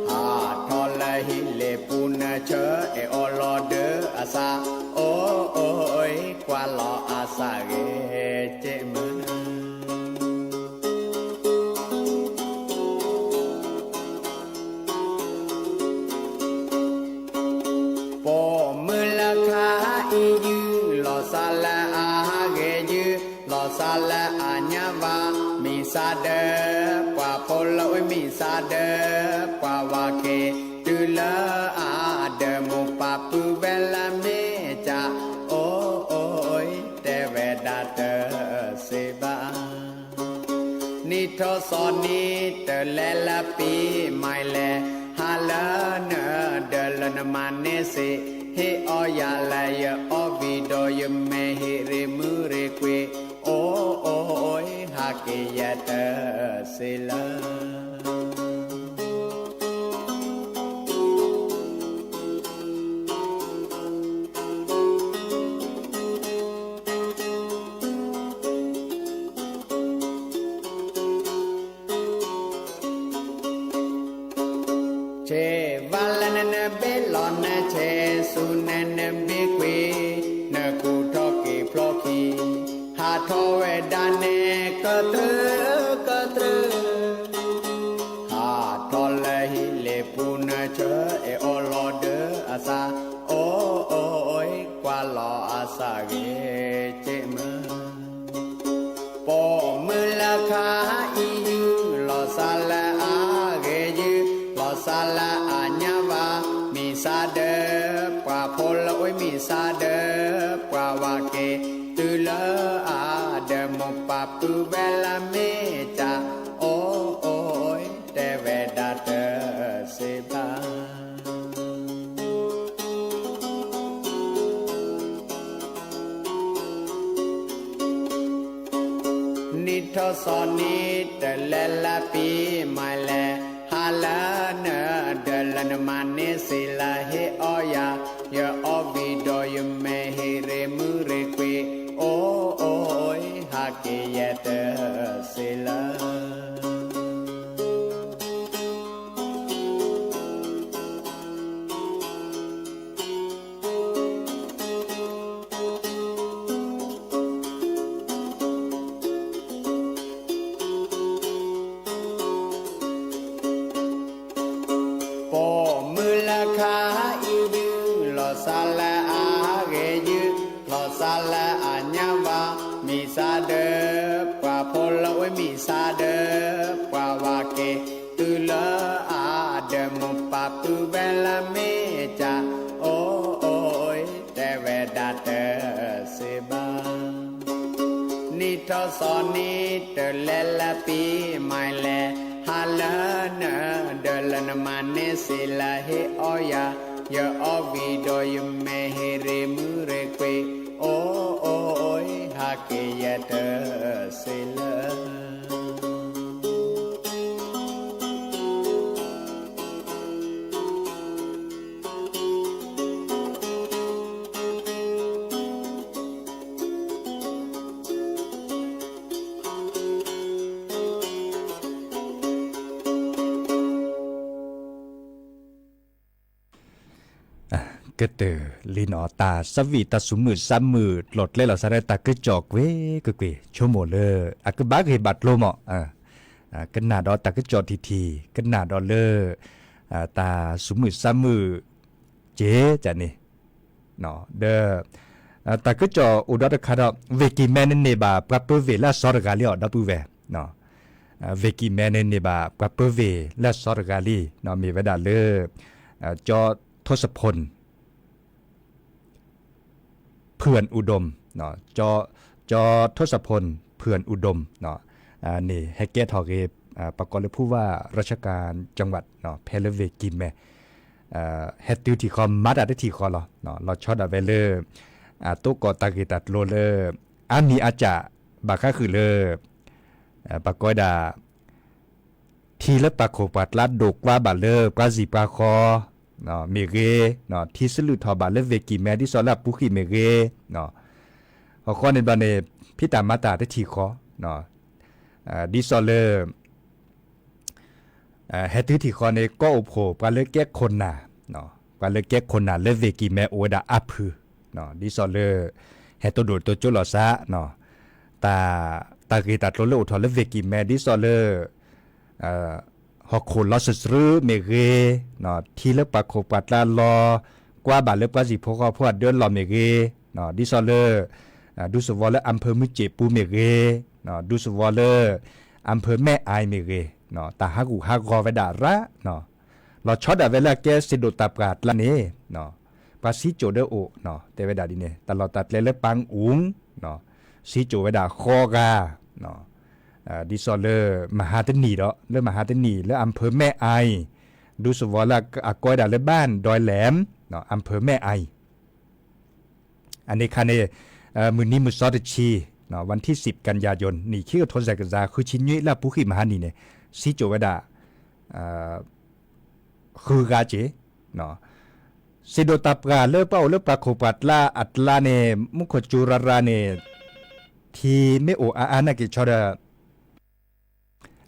ဟးထီၣ်လၢဟံၣ်လ့ၣ်ပူၤနဆၢ အဲၣ်အီၤလီၤဒၢအသး အိၣ်အိၣ် ကွၢ်လီၤအသးဂ့ၤကဲမး ပိာ်မုၣ်လၢခါအံၤယုၢ် လီၤသးလၢအဟးဂ့ၤယုၢ် လီၤသးလၢအညါဘၣ် မံသးဒၢ ပှၤဖိလၢဝဲမံသးဒၢ ပှၤဝၤက့ၤ တုၤလၢအဒၢးမိၢ်ပၢ်ပုၢ်ဝဲၢ်လၢမ့ၢ်ကၢ် အိၣ်အိၣ် တဲဝဲဒၣ်တသ့ဘၣ် နံၣ်ထီၣ်သီနံၤ တလဲၤလၢပံၤမၤလဲၣ် ဟးလၢနဒၢးလၢနမၤန့ၢ်စ့ ဟ့ၣ်အီၣ်ယၤလၢယအီၣ်ဝံၤဒီး ယမဲာ်ဟ့ၣ်ရ့မုၢ်ရ့ကွံာ် အိၣ်အိၣ် ဟးက့ၤယဲတသ့လၢ နနဘ့ၣ်လီၤနဆဲးဆူနနဘ့ၣ်ကွံာ်, နကူၣ်ထီၣ်က့ၤဖျီၣ်ခံ, ဟးထီၣ်ဝဲဒၣ်န့ၣ် ကတြၢ, ကတြၢ, ဟးထီၣ်လၢဟံၣ်လ့ၣ်ပူၤနဆၢအဲၣ်အီၤလီၤဒီးအသး, အိၣ်, အိၣ်, အိၣ်, ကွၢ်လီၤအသးဂ့ၤက့မုၢ် ပိာ်မုၣ်လၢခါအံၤယုၢ်, လီၤသးလၢအဂ့ၤယုၢ်, လီၤသးလၢအညါဘၣ်, မံၤသးဒီးပှၤဖိလၢအိၣ်, မံၤသးဒီးပှၤဝၤက့ၤ, တုၤလၢအဒီးမိၢ်ပၢ် ပုၢ်ဝဲၢ်လၢမ့ၢ်တၢ်, အိၣ်, အိၣ်, အိၣ်, တဲဝဲဒၣ်တစ့ဘၣ် နံၣ်ထီၣ်သီနံၤတလဲၤလၢပံၤမၤလဲၤ, ဟါလၢနၤဒီးလၢနမၤန့ၢ်စ့လၢဟ့ၣ်အီၣ်ယၤ, ယအီၣ်ဝံၤဒီးယမဲာ်ဟ့ၣ်ရ့မုၢ်ရ့ကွံာ်, အိၣ်, အိၣ်, အိၣ်, ဟးက့ၤယဲတစ့လၢ ပိာ်မုၣ်လၢခါအံၤယုၢ်, လီၤသးလၢအဂ့ၤယုၢ်, လီၤသးလၢအညါဘၣ်, မံၤသးဒီးပှၤဖိလၢအိၣ်, မံၤသးဒီးပှၤဝၤက့ၤ, တုၤလၢအဒီးမိၢ်ပၢ် ပုၢ်ဝဲၢ်လၢမ့ၢ်တၢ်, အိၣ်, အိၣ်, အိၣ်, တဲဝဲဒၣ်တစ့ဘၣ် နံၣ်ထီၣ်သီနံၤတလဲၤလၢပံၤမၤလဲၤ, ဟါလၢနၤဒီးလၢနမၤန့ၢ်စ့လၢဟ့ၣ်အီၣ်ယၤ, ယအီၣ်ဝံၤဒီးယမဲာ်ဟ့ၣ်ရ့မုၢ်ရ့ကွံာ်, အိၣ်, အိၣ်, အိၣ်, ဟးက့ၤယဲတစ့လၢ ကတၢၢ်လံနီၤ တၢ်သးဝံၣ်တၢ်သူၣ်မုာ်သးမုာ် လီၤကျဲလီၤစးဒၣ်တၢ်ကစီၣ်ကွ့ၢ်ကွ့ၢ်ကွ့ၢ် ဆိကမိၣ်လၢ အကဘၣ်ဂ့ၤဘၣ်ကျိၤမး ကနၣ်ဒီးတၢ်ကစီၣ်ထံၣ်ထံၣ် ကနၣ်ဒီးလၢ တၢ်သူၣ်မုာ်သးမုာ် က့ၤန့ၣ် ဒီး တၢ်ကစီၣ်အိၣ်ဒီးတခါဒီး ဝ့ၢ်ကံၢ်မဲန့ၣ်န့ၢ်ဘၣ်ပှၤပၢဝ့ၢ်လၢအစီတဂၤလံအီၤ ဒီပုၢ်ဝဲၢ် ဝ့ၢ်ကံၢ်မဲန့ၣ်န့ၢ်ဘၣ်ပှၤပၢဝ့ၢ်လၢအစီတဂၤလံ မ့ၢ်ဝဲဒၣ်လၢ ကၠီထိစဖူၣ် ဖုၣ်အူဒိၣ် ကၠီထိစဖူၣ် ဖုၣ်အူဒိၣ် န့ၣ် ဟဲကဲထီၣ်က့ၤ ပကိးလၢဖူဝၣ်ရၢဆကၤကၠၣ်ဝး ဖဲလၢဝ့ၢ်ကံၢ်မဲ ဟဲတုၤထံၣ်ဃီ မၤတၢ်တထံၣ်ဃီလီၤ. လီၤဆီဒၣ်ဝဲလၢ အတိၢ်ကီၢ်တၢ်ဂ့ၢ်တၢ်ကျိၤလၢ အါမံၤအါစၢ် ဘၣ်ဃးဃုာ်လၢ ပကိးဝဲဒၣ် ထံလၢပှၤခိၣ်ပှၤကျါဒိးကွၢ်ဘၣ်လၢပှၤစံၣ်ပှၤဃီ မ့ၢ်ဂ့ၤ, ထံဆလုၢ်ထီၣ်ဘၣ်လၢဝ့ၢ်ကံၢ်မဲ ဒ်သိးလၢအပူၤဃံၣ်မ့ၢ်ဂ့ၤ, ဟီၣ်ဃီန့ၣ်ဘျီန့ၣ် ဖံးတၢ်မၤတၢ်တထံၣ်ဃီ, ဒ်သိးလၢ ဟဲတုၤထံၣ်ဃီန့ၣ် ကီၢ်အိၣ်ဖှိၣ် ပှၤလၢကဲခိၣ်နၢ်, ပှၤလၢကဲခိၣ်နၢ်လၢဝ့ၢ်ကံၢ်မဲအိၣ်ဝဲဒၣ်အါဖု, ဒ်သိးလၢ ဟဲတိၢ်ဒိၣ်တိၢ်ကၠိလီၤစး, တၢ် တၢ်ဂ့ၢ်တၢ်ကျိၤလၢအိၣ်ထီၣ်လၢဝ့ၢ်ကံၢ်မဲ ဒ်သိးလၢ ဟီၣ်ခိၣ်လီၤစၢၤစရူးမ့ၢ်ဂ့ၤ, ထံလၢပှၤခိၣ်ပှၤကျါလီၤ ကွၢ်ဘၣ်လၢပှၤစံၣ်ဖိဃီဖိအဒၢလီၢ်မ့ၢ်ဂ့ၤ, ဒ်သိးလၢ ဒူသဝီလၢအၣ်ဖၢၣ်မုၢ်စ့ၣ်ပူၤမ့ၢ်ဂ့ၤ, ဒူသဝီလၢ အၣ်ဖၢၣ်မဲၣ်အၢၣ်မ့ၢ်ဂ့ၤ, တၢ်ဟးဂူာ်ဟးဂီၤဝဲဒၣ်ရၣ်, လီၤဆီဒၣ်ဝဲလၢအကဲစ့ဒိၣ်တၢ်ပှၢ်အကျါန့ၣ် ပှၤစံကၠိၣ်ဒၢအိၣ် တဲဝဲဒၣ်ဒ်န့ၣ် တၢ်လီၢ်တၢ်ကျဲလၢပၢ်အူၣ် စံကၠိၣ်ဝဲဒၣ်ဃီဂၤ, ဒ်သိးလၢမဟါတနံၤဒီး လၢမဟါတနံၤ လၢအၣ်ဖၢၣ်မဲၣ်အၢၣ် ဒူသဝီလၢအကိးဝဲဒၣ်လၢ บ้านดอยแหลม အၣ်ဖၢၣ်မဲၣ်အၢၣ် အန့ၣ်ခါန့ၣ် မုၢ်နံၤမုၢ်သီတဆံ วันที่สิบ กันยายน နံၣ်ခံကထိသၢကယၤ ဃုဆံနွံလၢအပူၤဃံၣ်မဟါနံၤန့ၣ် စံကၠိၣ်ဝဲဒၣ် ဃုဂၤက့ၤ စ့ဒိၣ်တၢ်ပှၢ်လၢပှၤအိၣ်လၢပှၤခိၣ်ပှၤကျါအကျါန့ၣ် မူခိၣ်စူၤရၤရၤန့ၣ် ထံမ့ၢ်အိၣ်အါအါနာ်က့ၤဆီဒီး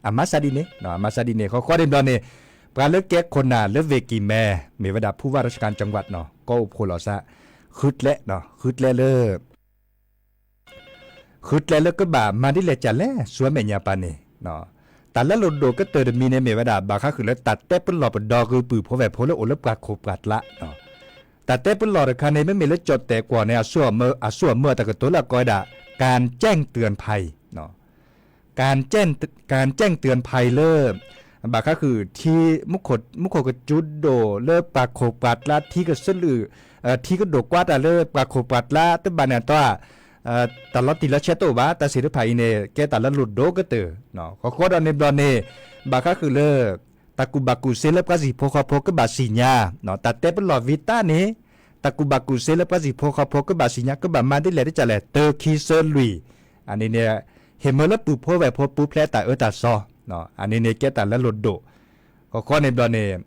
အမၤသးဒ်န့ၣ် အမၤသးဒ်န့ၣ် ဃီဃီန့ၣ်ဘျီန့ၣ် ပှၤလၢကဲခိၣ်နၢ်လၢဝ့ၢ်ကံၢ်မဲ မ့ၢ်ဝဲဒၣ် ผู้ว่าราชการจังหวัด နီၤ ကီၢ်အိၣ်ဖှိၣ်လီၤသး ဃုကျဲ ဃုကျဲလၢ ဃုကျဲလၢကဘၣ်မၤဒ်လဲၣ်ကလဲၣ် ဆူမဲာ်ညါပၤန့ၣ် တၢ်လၢလိၣ်ဒိၣ်ကတၢၢ်တမံၤန့ၣ် မ့ၢ်ဝဲဒၣ် ဘၣ်ဃးဃုာ်လၢတၢ်တဲပလီၢ်ပဒီဂုာ်ပုၢ်ဖိဝဲၢ်ဖိလၢအိၣ်လၢပှၤခိၣ်ပှၤကျါ တၢ်တဲပလီၢ်တခါန့ၣ် မ့မ့ၢ်လၢကၠီၣ်တဲၣ်ကွီၢ်န့ၣ် အစိအမၢအတၢ်ကတိၤလၢအကိးဝဲဒၣ် การแจ้งเตือนภัย การแจ้ง การแจ้งเตือนภัย လၢ ဘၣ်ဃးဃုာ် ထံ မူခိၣ်ကစူၤဒိၣ်လၢပှၤခိၣ်ပှၤကျါ ထံကစၢၢ်လုၢ် ထံကဒိၣ်ကွၢ်တၢ်လၢပှၤခိၣ်ပှၤကျါ တဘၣ်န့ၣ်အတီ တၢ်လီၤတံၢ်လီၤဆဲးတအိၣ်ဘၣ် တၢ်သ့ၣ်တဖၣ်အံၤန့ၣ် ကဲတၢ်လၢလိၣ်ဒိၣ်ကတၢၢ် ဃီဃီဒီးန့ၣ်ဘျီန့ၣ် ဘၣ်ဃးဃုာ်လၢ တၢ်ကူၣ်ဘၣ်ကူၣ်သ့လၢပှၤဟံၣ်ဖိဃီဖိကဘၣ်သ့ၣ်ညါ တၢ်တဲပလီၢ်ဝံၤတၢ်န့ၣ် တၢ်ကူၣ်ဘၣ်ကူၣ်သ့လၢပှၤဟံၣ်ဖိဃီဖိကဘၣ်သ့ၣ်ညါ ကဘၣ်မၤဒ်လဲၣ်ဒ်လဲၣ် တၢ ခံ သၢ လွံၢ် အန့ၣ်န့ၣ် ဟ့ၣ်မၢလၢပုၢ်ဖိဝဲၢ်ဖိပူၤဖျဲးတၢ်အၢတၢ်သီ အန့ၣ်န့ၣ်ကဲတၢ်လၢလိၣ်ဒိၣ် ဃီဃီန့ၣ်ဘျီန့ၣ်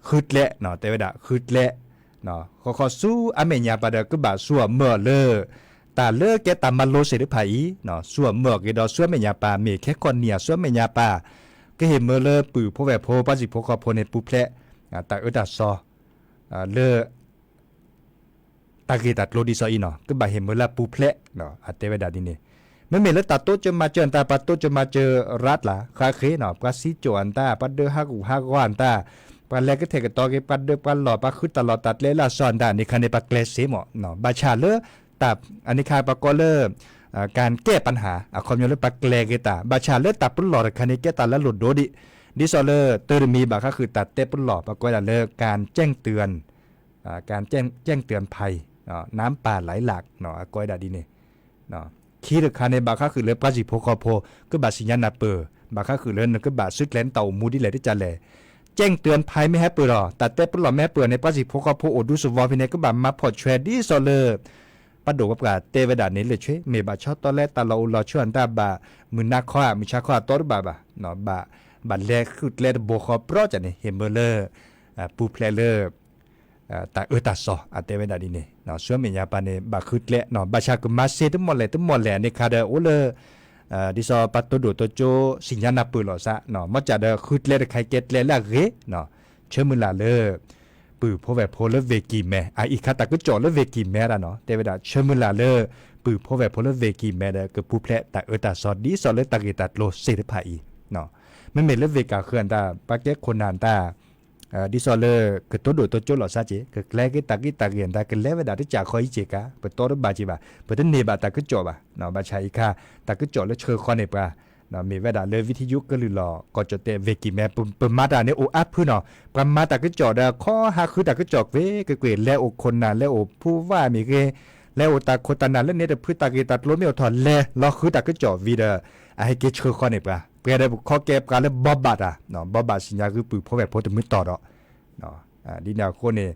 ဃုကျဲ တဲဝဲဒၣ် ဃုကျဲ ဃီဃီဆူအမဲာ်ညါပၤဒီး ကဘၣ်စိအမၢလၢ တၢ်လၢကဲတၢ်မၤလိစ့ၢ်တဖၣ်အံၤ စိအမၢအဂ့ၤဒီး ဆူအမဲာ်ညါပၤ မ့ၢ်ခဲကီၢ်နံၤအဆူအမဲာ်ညါပၤ ကဟ့ၣ်မၢလၢပုၢ်ဖိဝဲၢ်ဖိ ပှၤဟံၣ်ဖိဃီဖိန့ၣ် ပူၤဖျဲး တၢ်အၢတၢ်သီ လၢ တၢ်ဂ့ၢ်တၢ်ကျိၤဒ်သိးအံၤနီၤ ကဘၣ်ဟ့ၣ်မၢလၢပူၤဖျဲး အတဲဝဲဒၣ်ဒ်န့ၣ် မ့မ့ၢ်လၢတၢ်တိစၢၤမၤစၢၤအတၢ် ပှၤတိစၢၤမၤစၢၤရၣ်တလၢ် ဃးဃ့နီၤ ပှၤစံၣ်စိၤအတၢ် ပှၤဒၢဟးဂူာ်ဟးဂီၤအတၢ် ပှၤလဲၤကထဲၣ်ကတီၤက့ၤ ပှၤဒၢပှၤလီၢ် ပှၤဃုတၢ်လီၢ်တၢ်ကျဲလၢအစီအတၢ် အန့ၣ်ခါန့ၣ် ပှၤကျဲးစ့မး ဘၣ်ဆၣ်လၢ တၢ် အန့ၣ်ခါပှၤကိးလၢ การแก้ปัญหา အခီပညီလၢပှၤကျဲၤက့ၤတၢ် ဘၣ်ဆၣ်လၢတၢ်ပလီၢ်တခါန့ၣ် ကဲတၢ်လၢလိၣ်ဒိၣ်ဒံး ဒ်သိးလၢတၢ်တမံၤဘၣ်ဃးဃုာ်တၢ်တဲပလီၢ် ပှၤကိးဝဲဒၣ်လၢ การแจ้งเตือน การแจ้ง แจ้งเตือนภัย น้ำป่าไหลหลาก အကိးဝဲဒၣ်ဒ်န့ၣ် ခံတခါန့ၣ် ဘၣ်ဃးဃုာ်လၢပှၤဟံၣ်ဖိဃီဖိ ကဘၣ်သ့ၣ်ညါနၢ်ပၢၢ် ဘၣ်ဃးဃုာ်လၢနကဘၣ်စုကျဲၤနတၢ်အိၣ်မူဒ်လဲၣ်ဒ်လဲၣ် แจ้งเตือนภัย မ့ၢ်ဟဲပၢၢ်ဒီး တၢ်တဲပလီၢ်မ့ၢ်ဟဲပၢၢ်န့ၣ် ပှၤဟံၣ်ဖိဃီဖိအိၣ်ဒူသဝီဖဲန့ၣ် ကဘၣ်မၤဖီၣ်ဆွဲဒ်သိးလၢ ပှၤဒိၣ်ပှၤပှၢ်တဲဝဲဒၣ်န့ၣ်လၢ ဆွဲမ့ၢ်ဘၣ်ဆီ တီလဲတၢ်လီၢ်အိၣ်လီၤဆူအတၢ်ဘၣ် မုၢ်နၤခီဧါ မုၢ်ဆါခီဧါ တီတဘၣ်ဘၣ် ဘၣ် ဘၣ်လဲၤဃုကျဲတဘိဃီ ပြီကန့ၣ် ဟ့ၣ်မၢလၢ ပူၤဖျဲးလၢ တၢ်အၢတၢ်သီ အတဲဝဲဒၣ်ဒ်န့ၣ် ဆူမဲာ်ညါပၤန့ၣ် ဘၣ်ဃုကျဲ ဘၣ်ဆၣ်ကမၤစ့တမီၢ်လဲၣ်တမီၢ်လဲၣ် အန့ၣ်ခါဒီး အိၣ်လၢ ဒ်သိးပှၤတိၢ်ဒိၣ်တိၢ်ကၠိ သ့ၣ်ညါနၢ်ပၢၢ်လိာ်သး မ့ၢ်ကဒီးဃုကျဲတခါ ကဲကျဲလၢအဂ့ၤ ဆၢမုၢ်လၢ်လၢ ပုၢ်ဖိဝဲၢ်ဖိလၢဝ့ၢ်ကံၢ်မဲ အအံၤခါတၢ်ကစီၣ်လၢဝ့ၢ်ကံၢ်မဲဒၣ်နီၤ တဲဝဲဒၣ် ဆၢမုၢ်လၢ်လၢ ပုၢ်ဖိဝဲၢ်ဖိလၢဝ့ၢ်ကံၢ်မဲဒီး ကပူၤဖျဲးတၢ်အၢတၢ်သီ ဒ်သိးလၢတၢ်ဂ့ၢ်တၢ်ကျိၤစ့ၢ်တဖၣ်အံၤ မ့မ့ၢ်လၢဝ့ၢ်ကၢ်ဃၢၤအတၢ် ပှၤကဲခိၣ်နၢ်တၢ် ဒ်သိးလၢကတိၢ်ဒိၣ်တိၢ်ကၠိလိာ်သးက့ၤ ကကျဲက့ၤတၢ်ဂ့ၢ်တၢ်ဂ့ၢ်အတၢ် ကလဲၤဝဲဒၣ်တကးဃီအံၤက့ၤကါ ပတီတဘၣ်က့ၤဘၣ် ပတန့ၢ်ဘၣ်တၢ်ကစီၣ်ဘၣ် ဘၣ်ဆၣ်အံၤခါ တၢ်ကစီၣ်လၢဆှၢဃီန့ၢ်ပှၤ မ့ၢ်ဝဲဒၣ်လၢ วิทยุ ကလုာ်လီၤ ကီၢ်ကၠီၣ်တဲၣ်ဝ့ၢ်ကံၢ်မဲ ပမၤတၢ်န့ၣ်အိၣ်အါဖုနီၤ ပှၤမၤတၢ်ကစီၣ်ဒီး ခီဟးဃုတၢ်ကစီၣ်ကွ့ၢ်ကွ့ၢ်ကွ့ၢ် လဲၤအိၣ်ခိၣ်နၢ် လဲၤအိၣ်ဖူဝါမ့ၢ်ဂ့ၤ လဲၤအိၣ်တၢ်ခိၣ်တၢ်နၢ်လၢန့ၣ်တဖု တၢ်ဂ့ၢ်တၢ်ကျိၤမ့ၢ်အိၣ်ထီၣ် လဲၤလီၤဃုတၢ်ကစီၣ်ဝံၤဒီး အဟဲက့ၤဆှၢဃီန့ၢ်ပှၤ ပှဲၤဒီးပခီကဲပှၤလၢဘီဘၣ်တၢ် ဘီဘၣ်သ့ၣ်ညါဂ့ၤပုၢ်ဖိဝဲၢ်ဖိတမုာ်တီၢ်ဒီး ဒ်န့ၣ်အဃိန့ၣ်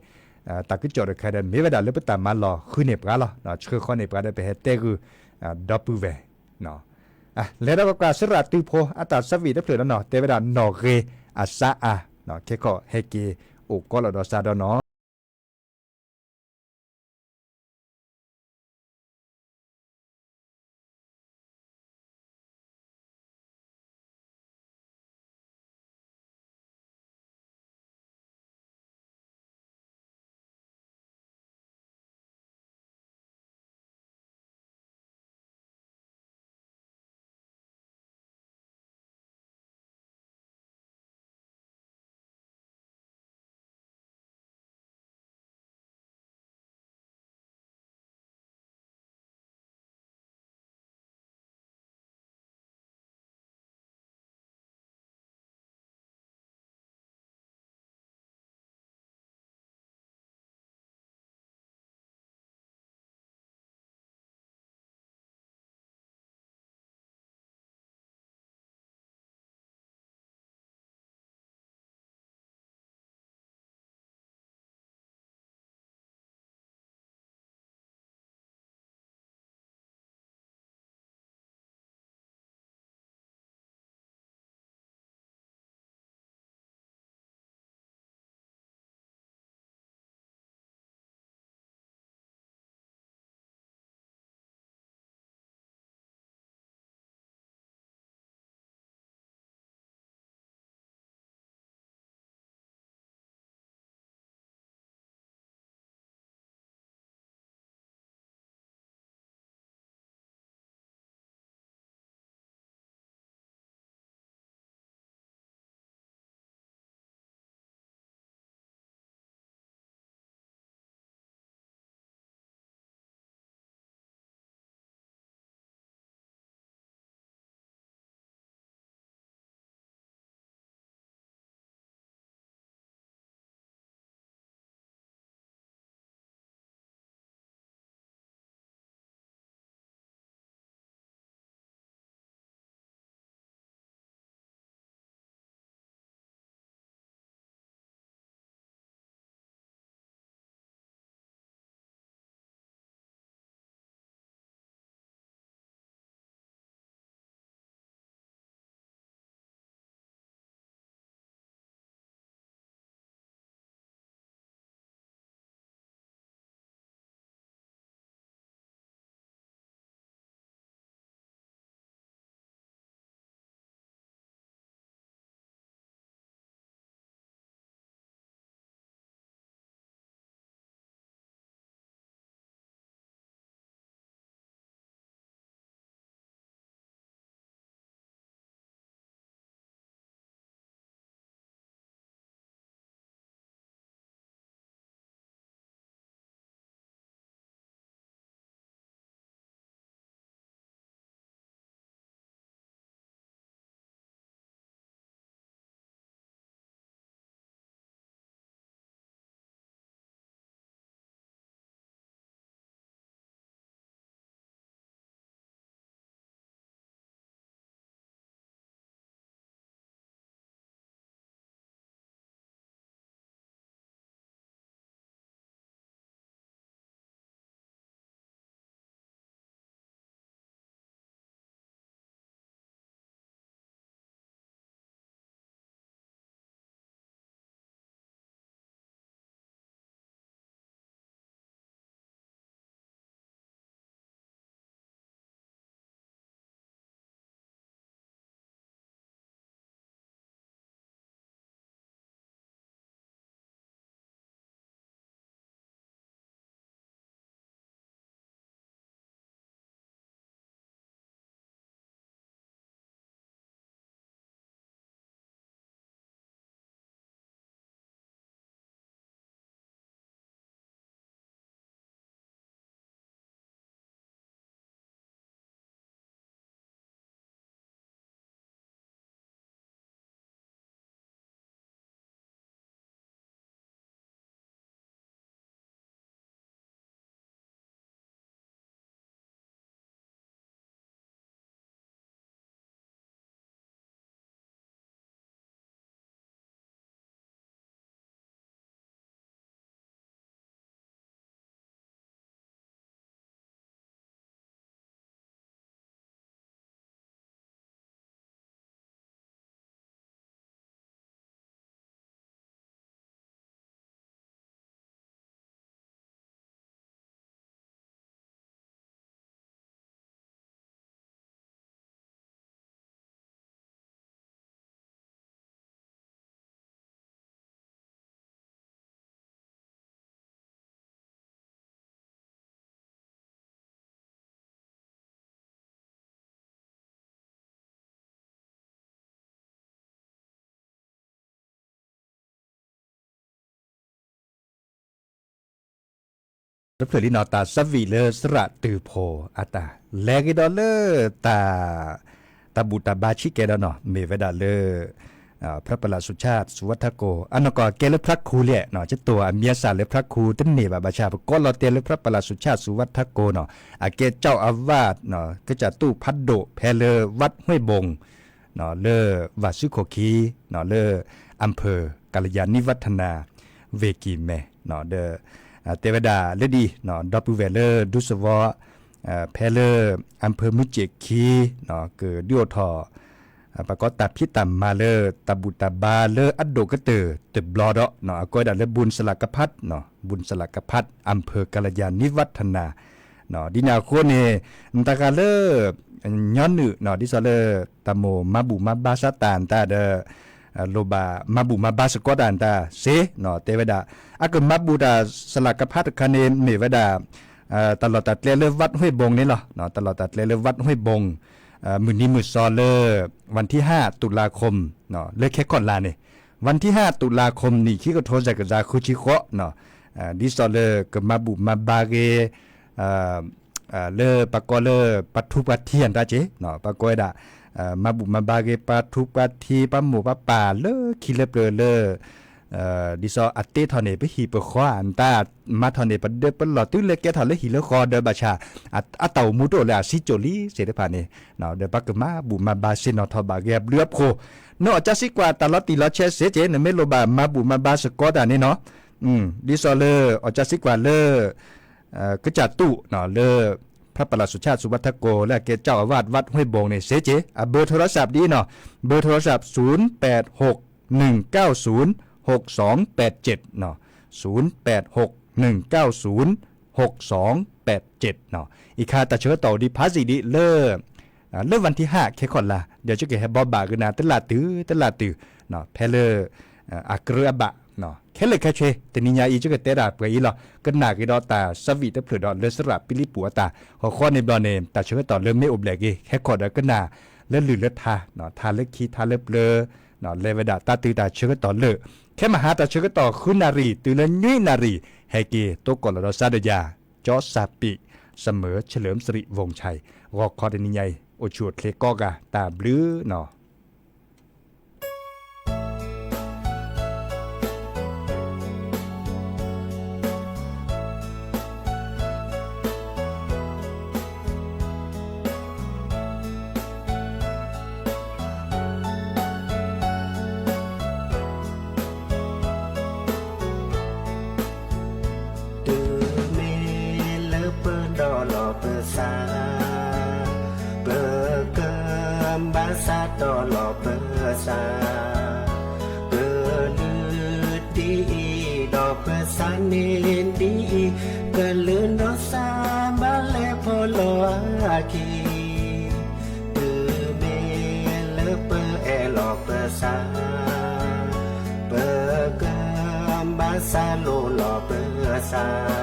တၢ်ကစီၣ်တခါဒီး မ့ၢ်ဝဲဒၣ်လၢပတၢ်မၤလီၤဃုန့ၢ်ပှၤလီၤ ဆှၢဃီန့ၢ်ပှၤဒီး ပဟဲတဲဂုာ် ဒီပုၢ်ဝဲၢ် လဲၤဒီးပကွၢ်စရၣ်တုဖိ အတၢ်ဆၢဝံၣ်တဖျၢၣ်ဒီးနီၤ တဲဝဲဒၣ် နီၣ်ဂ့ၤအစါအါ ခဲခီဟဲက့ၤအိၣ်ကီးလီၤဒီးစါဒီးနီၤ တဖျၢၣ်လံနီၤ တၢ်ဆၢဝံၣ်လၢသရၣ်တုၤဖိအတၢ် လဲၤက့ၤဒီးလၢ တၢ်ဘူၣ်တၢ်ဘါဆံးကဲဒီးနီၤ မ့ၢ်ဝဲဒၣ်လၢ ဖျါပလၢ်စူၤဆၣ်စူၤဝါထၢကိ အနီၢ်ကီၢ်ကဲလၢဖျါခူလဲၣ်နီၤ ကတိၤအမံၤအသၣ်လၢဖျါခူတန့ၢ်ဘၣ် ဘၣ်ဆၣ် ပကိးလီၤတဲာ်လၢဖျါပလၢ်စူၤဆၣ်စူၤဝါထၢကိနီၤ အကဲကၠီၣ်အဝၣ် ကစၢ်တူၣ်ဖးဒိၣ်ဖဲလၢ ဝတ်ၢ်ဟွ့ၣ်ဘိၣ် လၢ ဝၢ်စုခိၣ်ခံ လၢ အၣ်ဖၢၣ် ကလယၤနံဝထနၤ ဝ့ၢ်ကံၢ်မဲ ဒီး တဲဝဲဒၣ်လၢဒ်အံၤ ဒီပုၢ်ဝဲၢ်လၢဒူသဝီ ဖဲလၢ အၣ်ဖၢၣ်မုၢ်စ့ၣ်ခံ ကဒုးအိၣ်ထီၣ် ပကိးတၢ်ဖံးတၢ်မၤလၢ တၢ်ဘူၣ်တၢ်ဘါလၢအဒိၣ်ကတၢၢ်တဘျီဒီး အကိးဝဲဒၣ်လၢ ဘူၣ်စလးကဖး ဘူၣ်စလးကဖး အၣ်ဖၢၣ် ကလယၤနံဝထနၤ ဒ်န့ၣ်အဃိန့ၣ် တၢ်ဃးလၢ ညီနုၢ် ဒ်သိးလၢ တၢ်မိၣ်မၤဘူၣ်မၤဘါစးတၢ်တၢ်ဒီး လိၣ်ဘၣ်မၤဘူၣ်မၤဘါစ့ၢ်ကီးတၢ်တၢ်စ့ၢ် တဲဝဲဒၣ် အကမၤဘူၣ်တၢ်စလးကဖးတခါန့ၣ် မ့ၢ်ဝဲဒၣ် တၢ်လီၢ်တၢ်ကျဲလၢ ဝတ်ၢ်ဟွ့ၣ်ဘိၣ်န့ၣ်လီၤ. တၢ်လီၢ်တၢ်ကျဲလၢ ဝတ်ၢ်ဟွ့ၣ်ဘိၣ် မုၢ်နံၤမုၢ်သီလၢ ဝၣ်ထံၣ်ဟါ တုၤလါခိၣ် လၢခဲခီၣ်လါန့ၣ် ဝၣ်ထံၣ်ဟါ တုၤလါခိၣ် နံၣ်ခံကထိစဲးကယၤဃုဆံဃိး ဒ်သိးလၢကမၤဘူၣ်မၤဘါက့ၤ လၢပှၤကိးလၢ ပှၤထူးပှၤထံးအတၢ်စ့ၢ် ပှၤကိးဝဲဒၣ် မၤဘူၣ်မၤဘါက့ၤ ပှၤထူးပှၤထံး ပှၤမိၢ်ပှၤပၢ်လၢခံလၢပျၢၤလၢ ဒ်သိးအတ့ထီၣ်န့ၣ် ပဟံၣ်ပဃီအတၢ် မၤထီၣ်န့ၣ် ပဒၢပလီၢ်တုၤလၢကဲထီၣ်လၢဟံၣ်လၢဃီဒီးဘၣ်ဆၣ် အတၢ်အိၣ်မူတအိၣ်လၢအဆံးကိၣ်လံသ့ၣ်တဖၣ်န့ၣ် ဒီးပှၤကမၤဘူၣ်မၤဘါဆ့ၣ်နီၤထီၣ်ဘၣ်က့ၤအဘျုးအဖှိၣ် နအီၣ်ကၠါစံးကွၢ်တၢ်လီၤတံၢ်လီၤဆဲးစ့ၢ်ကီး နမ့ၢ်လိၣ်ဘၣ်မၤဘူၣ်မၤဘါစ့ၢ်ကီးတၢ်န့ၣ်နီၤ ဒ်သိးလၢအီၣ်ကၠါစံးကွၢ်လၢ ကစၢ်တူၣ် လၢ ဖျါပလၢ်စူၤဆၣ်စူၤဝါထၢကိ လၢအကဲကၠီၣ်အဝၣ် ဝတ်ၢ်ဟွ့ၣ်ဘိၣ်န့ၣ်စ့ၢ်ကီး အဘၢၣ်ထိရစၣ်ဒ်အံၤနီၤ ဘၢၣ်ထိရစၣ် သုၣ်ပၢၣ်ဟူၣ် နုၣ်ကၢဝ်သုၣ် ဟူၣ်စီၣ်ပၢၣ်စၢၣ် သုၣ်ပၢၣ်ဟူၣ် နုၣ်ကၢဝ်သုၣ် ဟူၣ်စီၣ်ပၢၣ်စၢၣ် အံၤခါတၢ်ဆၢကတီၢ်အိၣ်ဒံးဖးစံးဒံးလၢ လၢဝၣ်ထံၣ်ဟါခဲခီၣ်လါ ဒီးယကဟဲဘီးဘၣ်ကနၤတလၢ်တုၤတလၢ်တုၤ ဖဲလၢ အကြၢးအဘၣ် ခဲလၢာ်ခဲဆ့ တနံၤညါအံၤ ယကတဲဒၣ်ပှဲၤအံၤလီၤ. ကနၣ်က့ၤဒီးတၢ်ဆၢဝံၣ်တဖျၢၣ်ဒီးလၢသရၣ်ပံလံပူၤအတၢ် ဟီၣ်ဃီန့ၣ်ဘျီန့ၣ် တၢ်ဆၢကတီၢ်လၢမ့ၢ်အိၣ်ဘျဲၣ်က့ၤ ဟဲခီၣ်ဒီးကနၣ် လၢလုၢ်လၢထါ ထါလၢခံထါလၢပျၢၤ လဲၤဝဲဒၣ်တၢ်တုၤတၢ်ဆၢကတီၢ်လၢ ခဲမဟါတၢ်ဆၢကတီၢ်ဃုနၣ်ရံၣ် တုၤလၢနွံနၣ်ရံၣ် ဟဲက့ၤတိကိၢ်လီၤဒီးစါဒီးယၤ ကၠီစၣ်ပံး စမၢၢ် เฉลิมสิริวงศ์ชัย ဂီၤခီတနံၤညါအံၤ အိၣ်ဆူၣ်အိၣ်ချ့ကိးဂၤ တၢ်ဘျုးနီၤ. တုၤမ့ၢ်လၢပဒီလီၤပသး, ပကဘၣ်စးထီၣ်လီၤပသး, ကလုၢ်ဒ်အံၤဒီးပသးန့ၣ်ဒ်အံၤ, ကလုၢ်ဒီးသးဘၣ်လဲၤဖီလီၤအခံ တုၤမ့ၢ်လၢပအဲၣ်လီၤပသး, ပကဘၣ်စးလိလီၤပသး,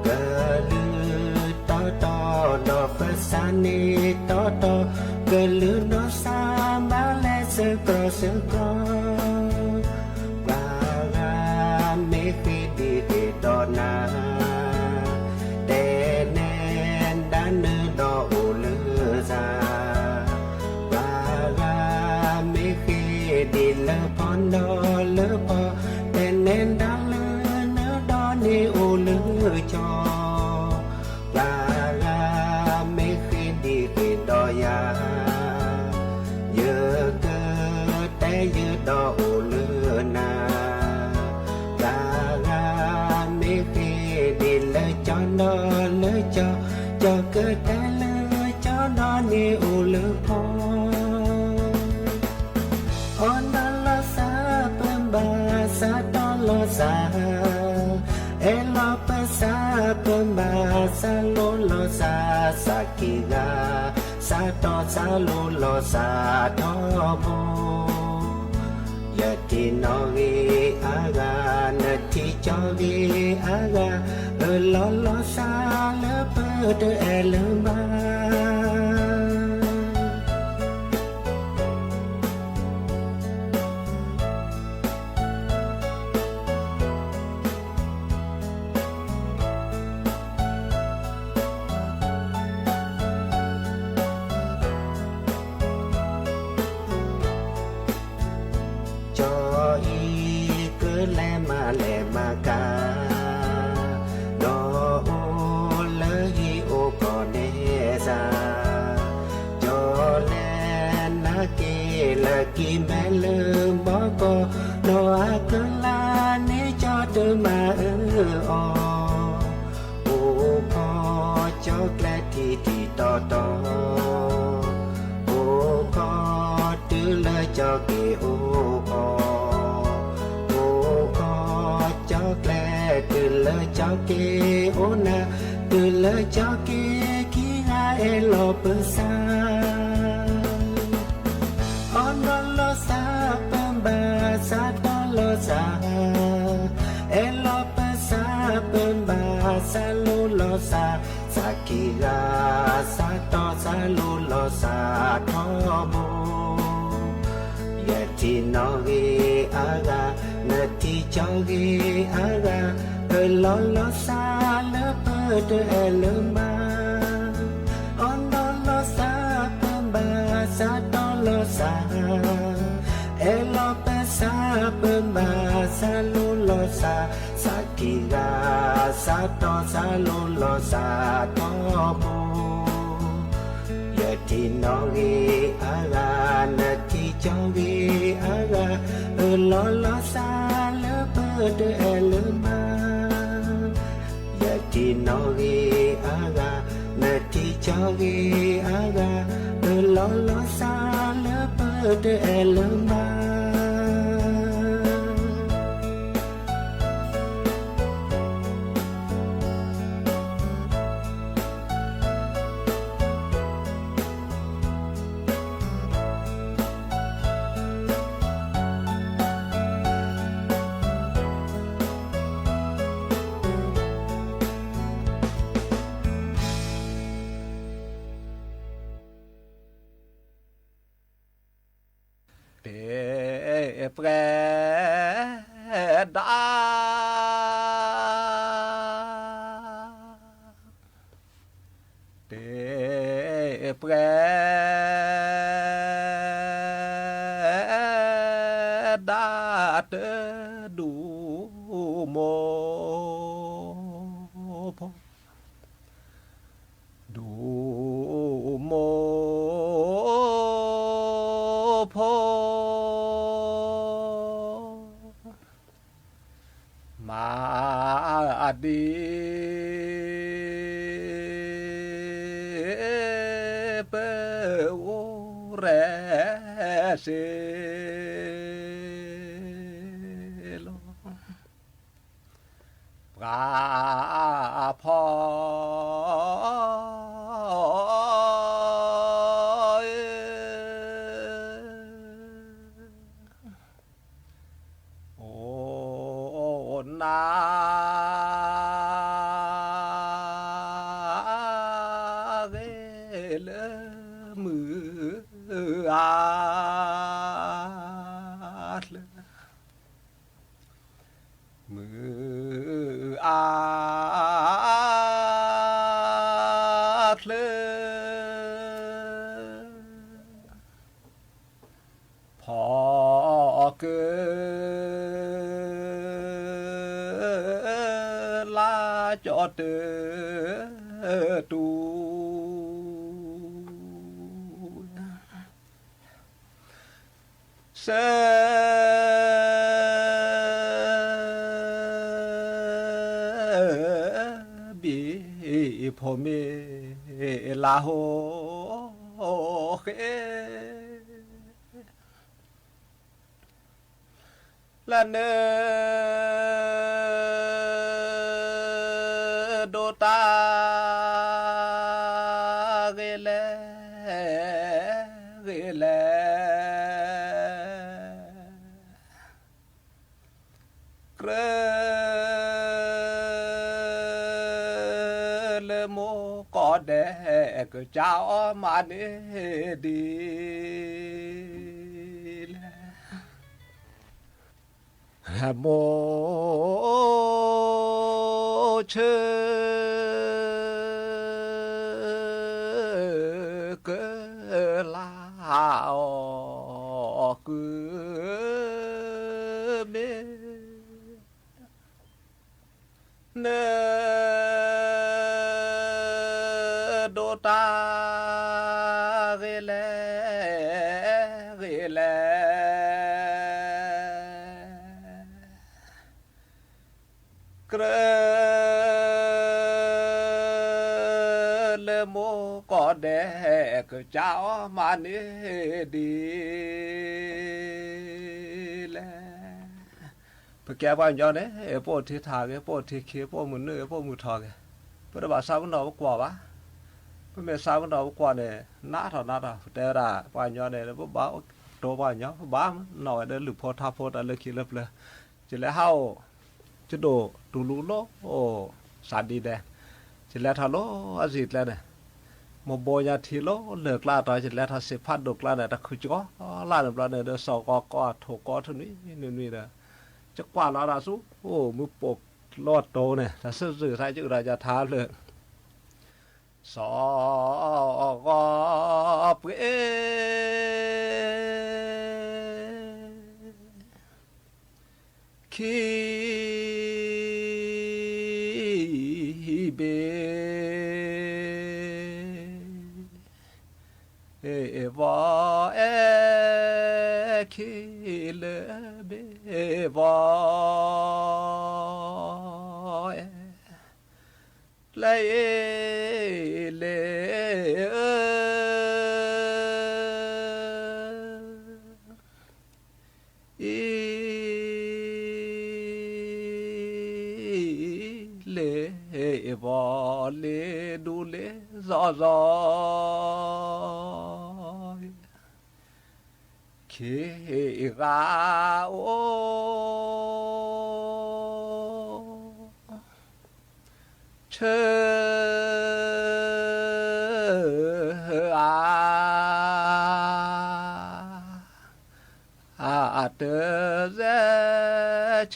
ကလုၢ်တီတီဒီးပသးန့ၣ်တီတီ, ကလုၢ်ဒီးသးဘၣ်လဲၤစ့ၢ်ကီးစ့ၢ်ကီး ပှၤဂၤမ့ၢ်ဃ့ဒံးဃ့ဒီးနၤ, တဲနဲဒါနုာ်ဒီးအိၣ်လၢသး, ပှၤဂၤမ့ၢ်ဃ့ဒံးလၢဖီဒီးလၢဖီ, တဲနဲဒါလၢနုာ်ဒီးန့ၣ်အိၣ်လၢကၠီ ပှၤဂၤမ့ၢ်ဃ့ဒံးဃ့ဒီးယၤ, ယကတဲယုာ်ဒီးအိၣ်လၢနၤ, ပှၤဂၤမ့ၢ်ဃ့ဒံးလၢကၠီဒီးလၢကၠီ, ကၠီကတဲလၢကၠီဒီးန့ၣ်အိၣ်လၢဖီ အီၣ်ဒီးလီၤသးပဘၣ်စးထီၣ်လီၤသး, အဲၣ်လီၤပသးပဘၣ်စးလိလီၤသး, သးကံၢ်ဂၤ, စးထီၣ်စးလိလီၤသးထီဘိ, ယထံၣ်နီၣ်ဂံၢ်အါဂၤ, နထံၣ်ကၠီဂံၢ်အါဂၤ, အၢၣ်လီၤလီၤသးလၢပတအဲၣ်လၢၤဘၣ် က့ၤမဲလၢဘီကီၢ်, နီၢ်အကလါန့ၣ်ကၠီတမၤအၢအီၤ, အိၣ်ခီကၠီကျဲထံထံတီတီ, အိၣ်ခီတုၤလၢကၠီက့ၤအိၣ်အီၤ, အိၣ်ခီကၠီကျဲတုၤလၢကၠီက့ၤအိၣ်နၤ, တုၤလၢကၠီက့ၤခံဂၤအဲၣ်လီၤပသး အီၣ်ဒီးလီၤသးပဘၣ်သးတီလီၤသး, အဲၣ်လီၤပသးပဘၣ်သးလိၤလီၤသး, သးခံဂၤသးတီသးလိၤလီၤသးထီဘိ ယထံၣ်နီၣ်ဂ့ၤအါဂၤ, နထံၣ်ကၠီဂ့ၤအါဂၤ, အၢၣ်လီၤလီၤသးလၢပတအဲၣ်လၢၤမး, အီၣ်ဒီးလီၤသးပဘၣ်သးတီလီၤသး, အဲၣ်လီၤပသးပဘၣ်သးလိၤလီၤသး, သးခံဂၤသးတီသးလိၤလီၤသးထီဘိ ယထံၣ်နီၣ်ဂ့ၤအါဂၤ, နထံၣ်ကၠီဂ့ၤအါဂၤ, အၢၣ်လီၤလီၤသးလၢပတအဲၣ်လၢၤမး, ယထံၣ်နီၣ်ဂ့ၤအါဂၤ, နထံၣ်ကၠီဂ့ၤအါဂၤ, အၢၣ်လီၤလီၤသးလၢပတအဲၣ်လၢၤမး တ့ပှဲၤဒၣ်, တ့ပှဲၤဒၣ်တဒူၣ်မိၢ်ဖိ ဒူၣ်မိၢ်ဖိ မၤဒ် ပအိၣ်ရဲၣ်စ့လီၤ. ပှၤဖီ အိၣ်နၢ်ဂ့ၤလၢမုၢ်အါချၢ မုၢ်အါချၢ ဖီကလါကၠီတတူၢ် စဲ ဘံၣ်ဖိမ့ၢ်လၢဟိဃဲ လၢန ဒိၣ်တၢ်ဂ့ၤလဲၣ် ဂ့ၤလဲၣ် ကြၢး လၢမိၢ်ကီၢ်ဒဲး ကစၢ်အီၤမၤန့ၢ်ဒ်လဲၣ် မိၢ်ဆၢ ကလါအီၤ ကုမ့ၢ် န ဒိၣ်တၢ်ဂ့ၤလဲၣ် ဂ့ၤလဲၣ် လၢမိၢ်ကီၢ်ဒဲး ကစၢ်အီၣ်မၤန့ၢ်ဒ်လဲၣ်. ပကဲပှၤကညီန့ၣ် ပအိၣ်ထံထၣ်ဂ့ၤ, ပအိၣ်ထံခံ, ပအိၣ်မုာ်နုာ်ဂ့ၤ, ပအိၣ်မုာ်ထီၣ်ဂ့ၤ, ပတဘၣ်ဆါပနီၣ်ပကွီၢ်ဘၣ်. ပမ့ၢ်ဆါပနီၣ်ပကွီၢ်န့ၣ် နးထီၣ်နးထီၣ် ပတဲဝဲဒၣ် ပှၤကညီန့ၣ် ပဘၣ်တိပှၤကညီ, ပဘၣ်နီၣ်ဝဲဒီးလုၢ်ဖိထါဖိတၢ်လၢခံလၢပျၢၤ. ယလဲၤဟးအိၣ် ယဒိၣ်တူၢ်လူၤလီၤ စးဒံဒဲး, ယလဲၤထီၣ်လီၤအစံၣ်ကျဲန့ၣ်, မ့ၢ်ဘိညါထံလီၤလၢာ်ကျါတီၤ ယလဲၤထီၣ်စံးဖးဒိၣ်ကျါန့ၣ် တၢ်ခုၣ်ကီလၢ်န့ၣ်ဘျီန့ၣ်ဒီး စီၤကီကီအထိၣ်ကီထၢနွံနွံနွံဒီး ယကွၢ်လီၤဒၣ်ဆူ အိၣ်မုၢ်ပိာ်လီၤတိၤန့ၣ် တၢ်စုၣ်စုၣ်သးယုၢ်ဒီးယထါဖျၢၣ် စီၤဂီၤပှ့ၤ ခံဘ့ၣ် ဘ့ၣ်ဘီအဲၣ်ခံလၢဘ့ၣ်ဘီအဲၣ် လၢအ့လ့ဧၢ အ့လ့ဘီလ့ဒူလ့စီစီ ခ့ဂၤအိၣ် ဆၢအါ အတစဲး ဆၢ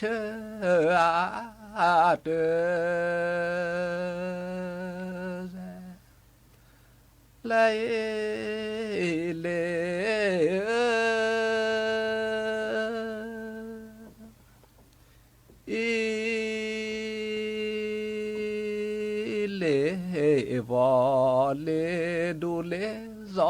အါတစဲး လၢအ့လ့ အ့လ့ဘီ လ့ဒူလ့စီစီ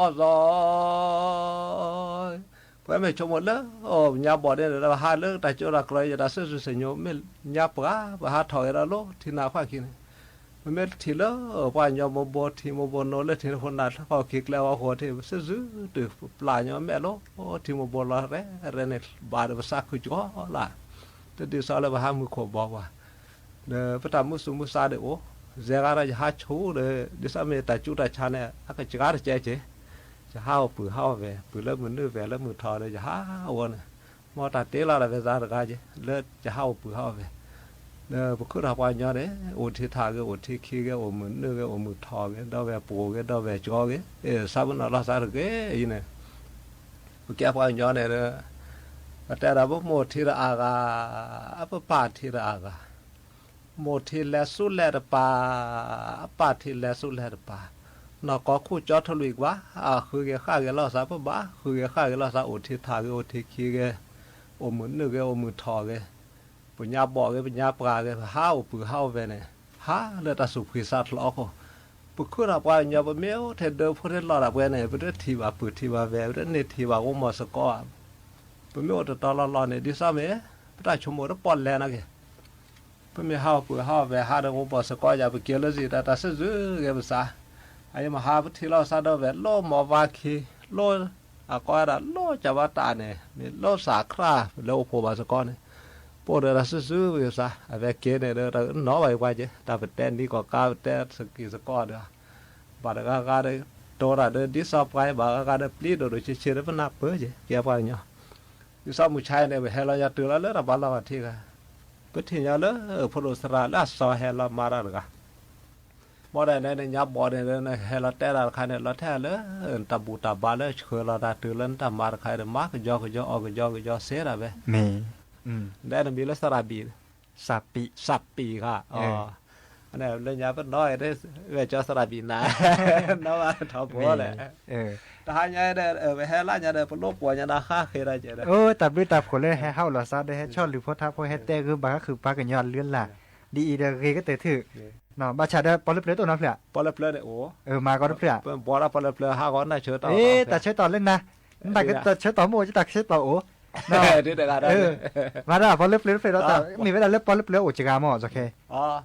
ပှၤမ့ၢ်ဆိကမိၣ်လၢ အိၣ်ညါဘီၣ်ဒဲးဒီး ပဟးလၢတၢ်ကၠိတၢ်ကျီ ယတၢ်စုၣ်စုၣ်စညိ မ့ၢ်ညါပှၤ ပဟးထီၣ်က့ၤဒီးလီၤထံနၤဖးခံန့ၣ် ပမ့ၢ်ထံၣ်လၢ ပှၤကညီမိၢ်ဘိ ထံမိၢ်ဘိနိလၢထံဖိနၢ် လၢကီၢ်ခံကျဲအဂီၢ်ဃိထံ စုၣ်စုၣ်တုၤပျၢ်ညီမဲာ်လီၤ ထံမိၢ်ဘိလီၤရဲၣ်ရဲၣ်န့ၣ် ဘၣ်ဒီးပသးခုကီလၢ် တဒ်သိးလၢပဟးမုၢ်ခိၣ်ဘီပှၤ ဒီးပတၢ်မုၢ်သူၣ်မုၢ်သးဒၣ်အိၣ် ယဲဂၤဒီးယဟးဆူၣ်ဒီး ဒ်သိးမ့ၢ်တၢ်ကူတၢ်ဆါန့ၣ် အကစှၤတကဲက့ၤ ယဟးအိၣ်ပုၢ်ဟးအိၣ်ဝဲၢ် ပုၢ်လၢမုၢ်နုာ်ဝဲၢ်လၢမုၢ်ထီၣ်ဒီး ယဟးအိၣ်န့ၣ် မ်တၢ်တ့လီၤဒၣ်ဝဲသးတဂၤက့ၤ လၢယဟးအိၣ်ပုၢ်ဟးအိၣ်ဝဲၢ် ဒီးပခုၣ်ထီၣ်ပှၤကညီန့ၣ် အိၣ်ထံထၣ်ဂ့ၤ အိၣ်ထံခံဂ့ၤ အိၣ်မုၢ်နုာ်ဂ့ၤ အိၣ်မုၢ်ထီၣ်ဂ့ၤ ဒီးဝဲၢ်ပှိၤဂ့ၤ ဒီးဝဲၢ်ကၠီဂ့ၤ ဆၢပနီၣ်လီၤသးတဂ့ၤအံၤန့ၣ် ပကဲပှၤကညီန့ၣ်ဒီး ပတဲဒၣ်ပမိၢ်ထံတအါဂၤ ပပၢ်ထံတအါဂၤ မိၢ်ထံလဲၤဆူလဲၤတပၤ ပၢ်ထံလဲၤဆူလဲၤတပၤ နီၢ်ကီၢ်ခိၣ်ကၠီထလွံၣ်ကွၢ် ဃုဂ့ၤဃၣ်ဂ့ၤလီၤသး ပဘၣ်ဃုဂ့ၤဃၣ်ဂ့ၤလီၤသး အိၣ်ထံထၣ်ဂ့ၤ အိၣ်ထံခံဂ့ၤ အိၣ်မုၢ်နုာ်ဂ့ၤ အိၣ်မုၢ်ထီၣ်ဂ့ၤ ပညါဘီၣ်ဂ့ၤ ပညါပှၢ်ဂ့ၤ ပဟးအိၣ်ပုၢ်ဟးအိၣ်ဝဲၢ်န့ၣ် ဟးလၢတၢ်သူၣ်ဖှံသးထီၣ်အဃိ ပခုၣ်ထီၣ်ပှၤကညီ ပမ့ၢ်အိၣ်ထဲဒၢဖိထဲလီၢ်ဒၣ်ပှဲၤန့ၣ် ပတထံၣ်ဘၣ်ပုၢ်ထံၣ်ဘၣ်ဝဲၢ် ပတန့ၢ်ထံၣ်ဘၣ်ကမီၤစ့ၢ်ကီးဧါ ပမ့ၢ်အိၣ်တတီၤလီၢ်လီၢ်န့ၣ် ဒ်သိးမ့ၢ် ပတၢ်ဆိကမိၣ်တပီၢ်လဲၣ်နီၢ်ကီၢ် ပမ့ၢ်ဟးအိၣ်ပုၢ်ဟးအိၣ်ဝဲၢ် ဟးဒီးကမီၤစ့ၢ်ကီးယၤ ပက့ၤလၢစံၣ်တၢ် တၢ်စုၣ်စုၣ်ဂ့ၤပသး အအံၤမဟါပထံၣ်လီၤသးဒီးဝဲၢ် လီၤမီၤဝါခံ လီၤ အကိးဝဲဒၣ်လီၤကၢ်ဘါတၢ်န့ၣ် မ့ၢ်လီၤစၢ်ခရၣ် လၢအိၣ်ဖှိၣ်ဘၣ်စ့ၢ်ကီးန့ၣ် ပအိၣ်ဒီးတၢ်စုၣ်စုၣ်ဂ့ၤပသး အဝဲက့ၤန့ၣ်ဒီး တနီၣ်ဘၣ်အံၤပှၤက့ၤ တၢ်ပတဲနံၤကီၢ်ကါ ပတဲသကံၢ်သကီၢ်ဒီး ဘၣ်တဂၤဂၤဒီး တိၤတၢ်ဒီးဒ်စီၤပှၤ ဘၣ်ဂၤဂၤဒီးပျံၤဒိၣ်ဒိၣ်ဆံးဆံးဒီးပနၢ်ပၢၢ်က့ၤ ကဲပှၤကညီ ဒ်စီၤမုၢ်ဆါအံၤန့ၣ် ပဟဲလီၤညါတုၤလီၤလၢတၢ်ဘါလီၢ်ဘၣ်ထံဂၤ ပထံၣ်ညီလၢ ဖိဒိၣ်သရၣ်လၢအစီၤဟဲလီၤမၤတၢ်တဂၤ ဘၣ်ဒီးန့ၣ် ညါဘီၣ်န့ၣ် ဟဲလီၤတဲဒၣ်တခါန့ၣ် လီၤထဲလၢ တၢ်ဘူၣ်တၢ်ဘါလၢဆှၢလီၤတၢ်တုၤလၢနတၢ်မၤတခါဒီး မၤကယီကယီအီၣ်ကယီကယီစ့ဒၣ်ဝဲ မ့ၢ် နအဲၣ်ဒိးမံၤလၢသရၣ်ဘံၣ် စးပံးဧါ လၢညါပနီၣ်ဝဲကၠီသရၣ်ဘံၣ်နၤ နီၣ်ဘၣ်ထီဘိလဲၣ် တဟါညါဒီး ပဟဲလၢညါဒီး ပလိၣ်ပှီၢ်ညါဒီးဟးဃ့ဒီးကဲဒီး အိၣ်တၢ်ဘျုးတၢ်ဖှိၣ်လၢဟဲဟးအိၣ်လီၤသးဒီး ဟဲဆီၣ်လုၢ်ဖိထါဖိ ဟဲတဲဂုာ်ဘၣ်ဃးဃုာ်ပှၤကညီအလုၢ်အလၢ် ဒ်အံၤဒီးဂ့ၤကတၢၢ်ထံၣ် ဘၣ်ဆၣ်ဒီးပီၣ်လၢပျၢၤတအိၣ်နီတဖျၢၣ်ဧါ ပီၣ်လၢပျၢၤန့ၣ်အိၣ် မၤကီတဖျၢၣ်ဧါ ဘီၣ်ဒၣ်ပီၣ်လၢပျၢၤဟးဂီၤနၢ်ဆၢတီၢ် တၢ်ဆၢတီၢ်လၢနၤ နတၢ်ဆၢတီၢ်မ့ၢ်အိၣ် တၢ်ဆၢတီၢ်အိၣ် ဒ်တဂၤဒီး မၤတၢ်ပီလၢပျၢၤတဖျၢၣ်ဒီးတၢ် မ့ၢ်ဝဲဒၣ်လၢပီလၢပျၢၤအိၣ်စှၤမး စီၤခဲ,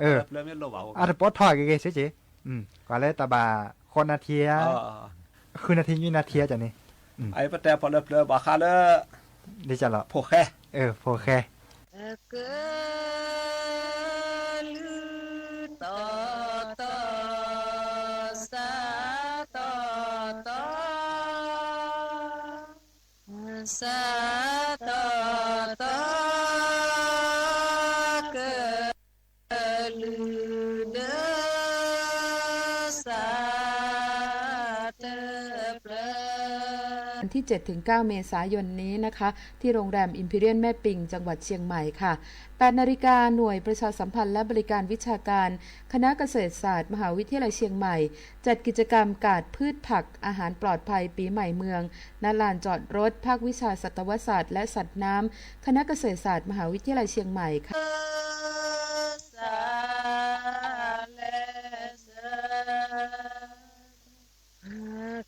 အတပီထီၣ်အဂ့ၤဂ့ၤစ့ၢ်ကီး, ပှၤလၢတၢ်ဘၣ် ဃိးနၣ်ထံဧါ, ဃုနၣ်ထံ နွံနၣ်ထံဧါန့ၣ်, ပတဲပီလၢပျၢၤဘၣ်ဃးလၢ လံလီၤ, ဖိၣ်ဃဲ, ဖိၣ်ဃဲ ကလုၢ်တီတီ စးတီတီ, စးတီတီ ကလုၢ်ဒီး စးတပျၢၤ วันที่เจ็ดถึงเก้าเมษายนนี้นะคะ ที่โรงแรม Imperial แม่ปิง จังหวัดเชียงใหม่ค่ะ แปดนาฬิกา หน่วยประชาสัมพันธ์และบริการวิชาการ คณะเกษตรศาสตร์ มหาวิทยาลัยเชียงใหม่ จัดกิจกรรมกาดพืชผักอาหารปลอดภัยปีใหม่เมือง ณ ลานจอดรถ ภาควิชาสัตวศาสตร์และสัตว์น้ำ คณะเกษตรศาสตร์ มหาวิทยาลัยเชียงใหม่ค่ะ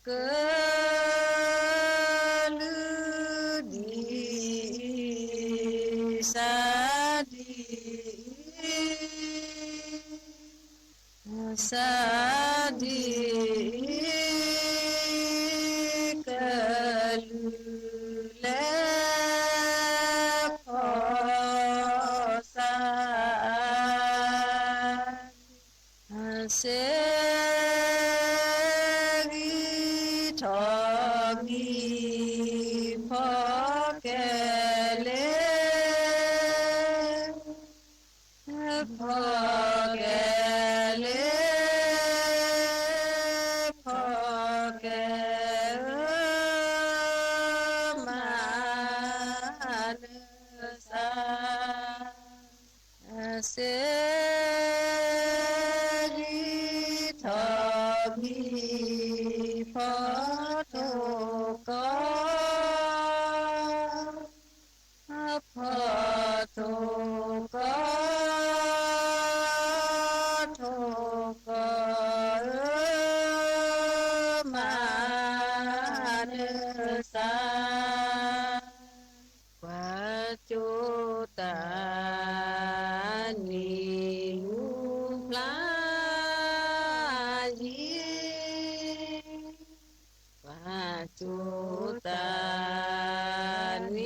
ကလုၢ်ဒ်အံၤ စးဒ်အံၤ စးဒ်အံၤ ကလုၢ်လဲၤခီၣ်စး စဲဂံၢ်ထီၣ်မံၤ ဖီကလဲၤ ဖီကလဲၤ ဖီကလဲၤ မၤနၢၤစး စဲဂံၢ်ထီၣ်မံၤ ဖီထိၣ်ကီၢ် ဖီထိၣ်ကီၢ် ထိၣ်ကီၢ်ဧၢ မၤနၢၤစး ပှၤကၠိတၢ်နံၤလူၤဖျါယံၤ ပှၤကၠိတၢ်နံၤ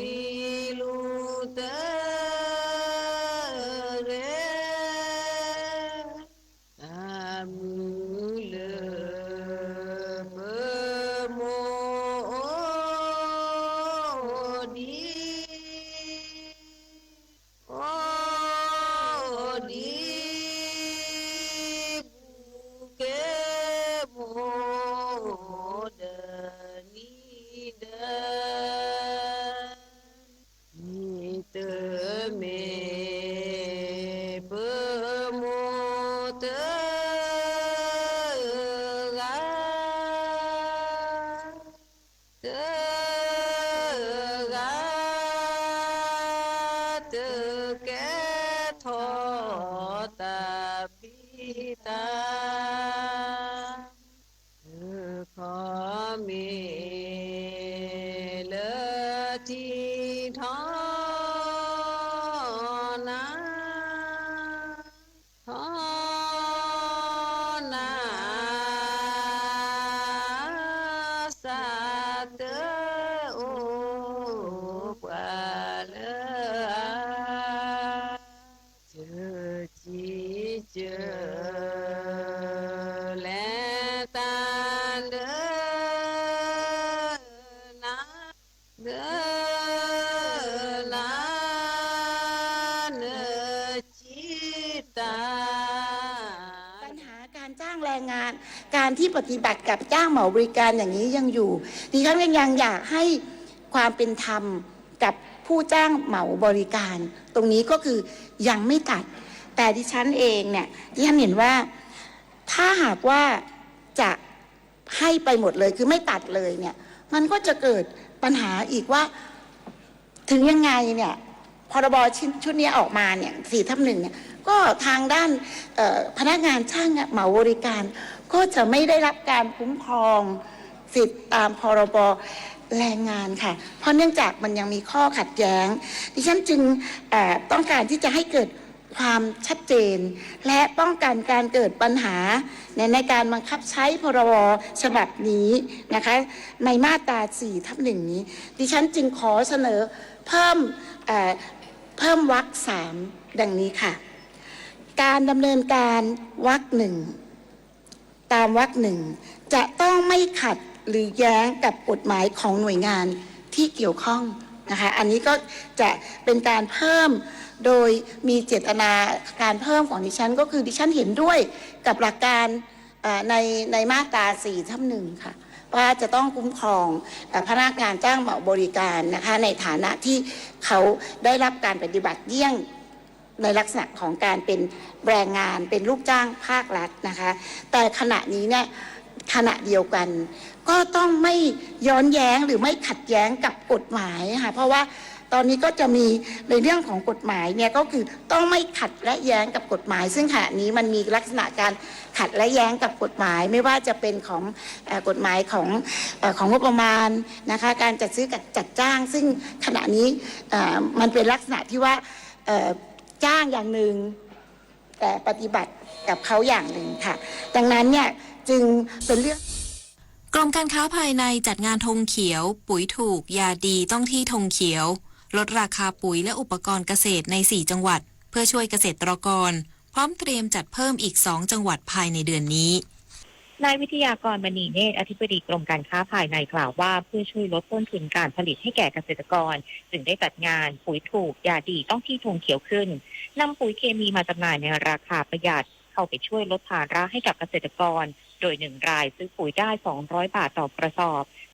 လူၤတဂ့ၤ တၢ်မုာ်လၢပမိၢ် အိၣ်ဒံး အိၣ်ဒံး ဘူးကဲမိၢ်ဒီးနံၤဒီး ဒ်တမ့ၢ်ပမိၢ်တဂၤ တဂၤ တကဲထီၣ်တၢ်ဖံးတၢ် တခီမ့ၢ်လၢထံထီၣ်နၤ ထီၣ်နၤ စးတအိၣ်ပှၤလၢအ စၢၤစံစၢၤ လဲၤတၢ်လၢနၤ လၢနၤ နစံးတၢ် ปัญหาการจ้างแรงงาน การที่ปฏิบัติกับจ้างเหมาบริการอย่างนี้ยังอยู่ ดิฉันยังอยากให้ความเป็นธรรมกับผู้จ้างเหมาบริการ ตรงนี้ก็คือยังไม่ตัด แต่ดิฉันเองเนี่ย ดิฉันเห็นว่า ถ้าหากว่าจะให้ไปหมดเลย คือไม่ตัดเลยเนี่ย มันก็จะเกิดปัญหาอีกว่า ถึงยังไงเนี่ย พรบ ชุด ชุดนี้ออกมาเนี่ย สี่ทับหนึ่ง เนี่ย ก็ทางด้าน เอ่อ พนักงานจ้างเหมาบริการ ก็จะไม่ได้รับการคุ้มครอง สิทธิ์ตามพรบแรงงานค่ะ เพราะเนื่องจากมันยังมีข้อขัดแย้ง ดิฉันจึงเอ่อต้องการที่จะให้เกิดความชัดเจน และป้องกันการเกิดปัญหาในในการบังคับใช้พรบฉบับนี้นะคะ ในมาตราสี่ทับหนึ่งนี้ ดิฉันจึงขอเสนอเพิ่มเอ่อเพิ่มวรรคสามดังนี้ค่ะ การดำเนินการวรรคหนึ่ง ตามวรรคหนึ่ง จะต้องไม่ขัดหรือแย้งกับกฎหมายของหน่วยงานที่เกี่ยวข้องนะคะ อันนี้ก็จะเป็นการเพิ่มโดยมีเจตนาการเพิ่มของดิฉันก็คือดิฉันเห็นด้วยกับหลักการเอ่อในในมาตราสี่ทับหนึ่งค่ะ ว่าจะต้องคุ้มครองเอ่อพนักงานจ้างเหมาบริการนะคะ ในฐานะที่เขาได้รับการปฏิบัติเยี่ยง ในลักษณะของการเป็นแรงงานเป็นลูกจ้างภาครัฐนะคะ แต่ขณะนี้เนี่ยขณะเดียวกัน ก็ต้องไม่ย้อนแย้งหรือไม่ขัดแย้งกับกฎหมายค่ะ เพราะว่าตอนนี้ก็จะมีในเรื่องของกฎหมายเนี่ยก็คือต้องไม่ขัดและแย้งกับกฎหมาย ซึ่งขณะนี้มันมีลักษณะการขัดและแย้งกับกฎหมาย ไม่ว่าจะเป็นของเอ่อกฎหมายของเอ่อของงบประมาณนะคะ การจัดซื้อกับจัดจ้าง ซึ่งขณะนี้เอ่อมันเป็นลักษณะที่ว่าเอ่อจ้างอย่างหนึ่ง แต่ปฏิบัติกับเขาอย่างหนึ่งค่ะ ดังนั้นเนี่ยจึงเป็นเรื่อง กรมการค้าภายในจัดงานธงเขียว ปุ๋ยถูก ยาดี ต้องที่ธงเขียว ลดราคาปุ๋ยและอุปกรณ์เกษตรใน สี่ จังหวัด เพื่อช่วยเกษตรกร พร้อมเตรียมจัดเพิ่มอีก สอง จังหวัดภายในเดือนนี้ นายวิทยากร มณีเนตร อธิบดีกรมการค้าภายในกล่าวว่า เพื่อช่วยลดต้นทุนการผลิตให้แก่เกษตรกร จึงได้จัดงาน ปุ๋ยถูก ยาดี ต้องที่ธงเขียวขึ้น นำปุ๋ยเคมีมาจำหน่ายในราคาประหยัด เข้าไปช่วยลดภาระให้กับเกษตรกร โดย หนึ่ง รายซื้อปุ๋ยได้ สองร้อย บาทต่อกระสอบ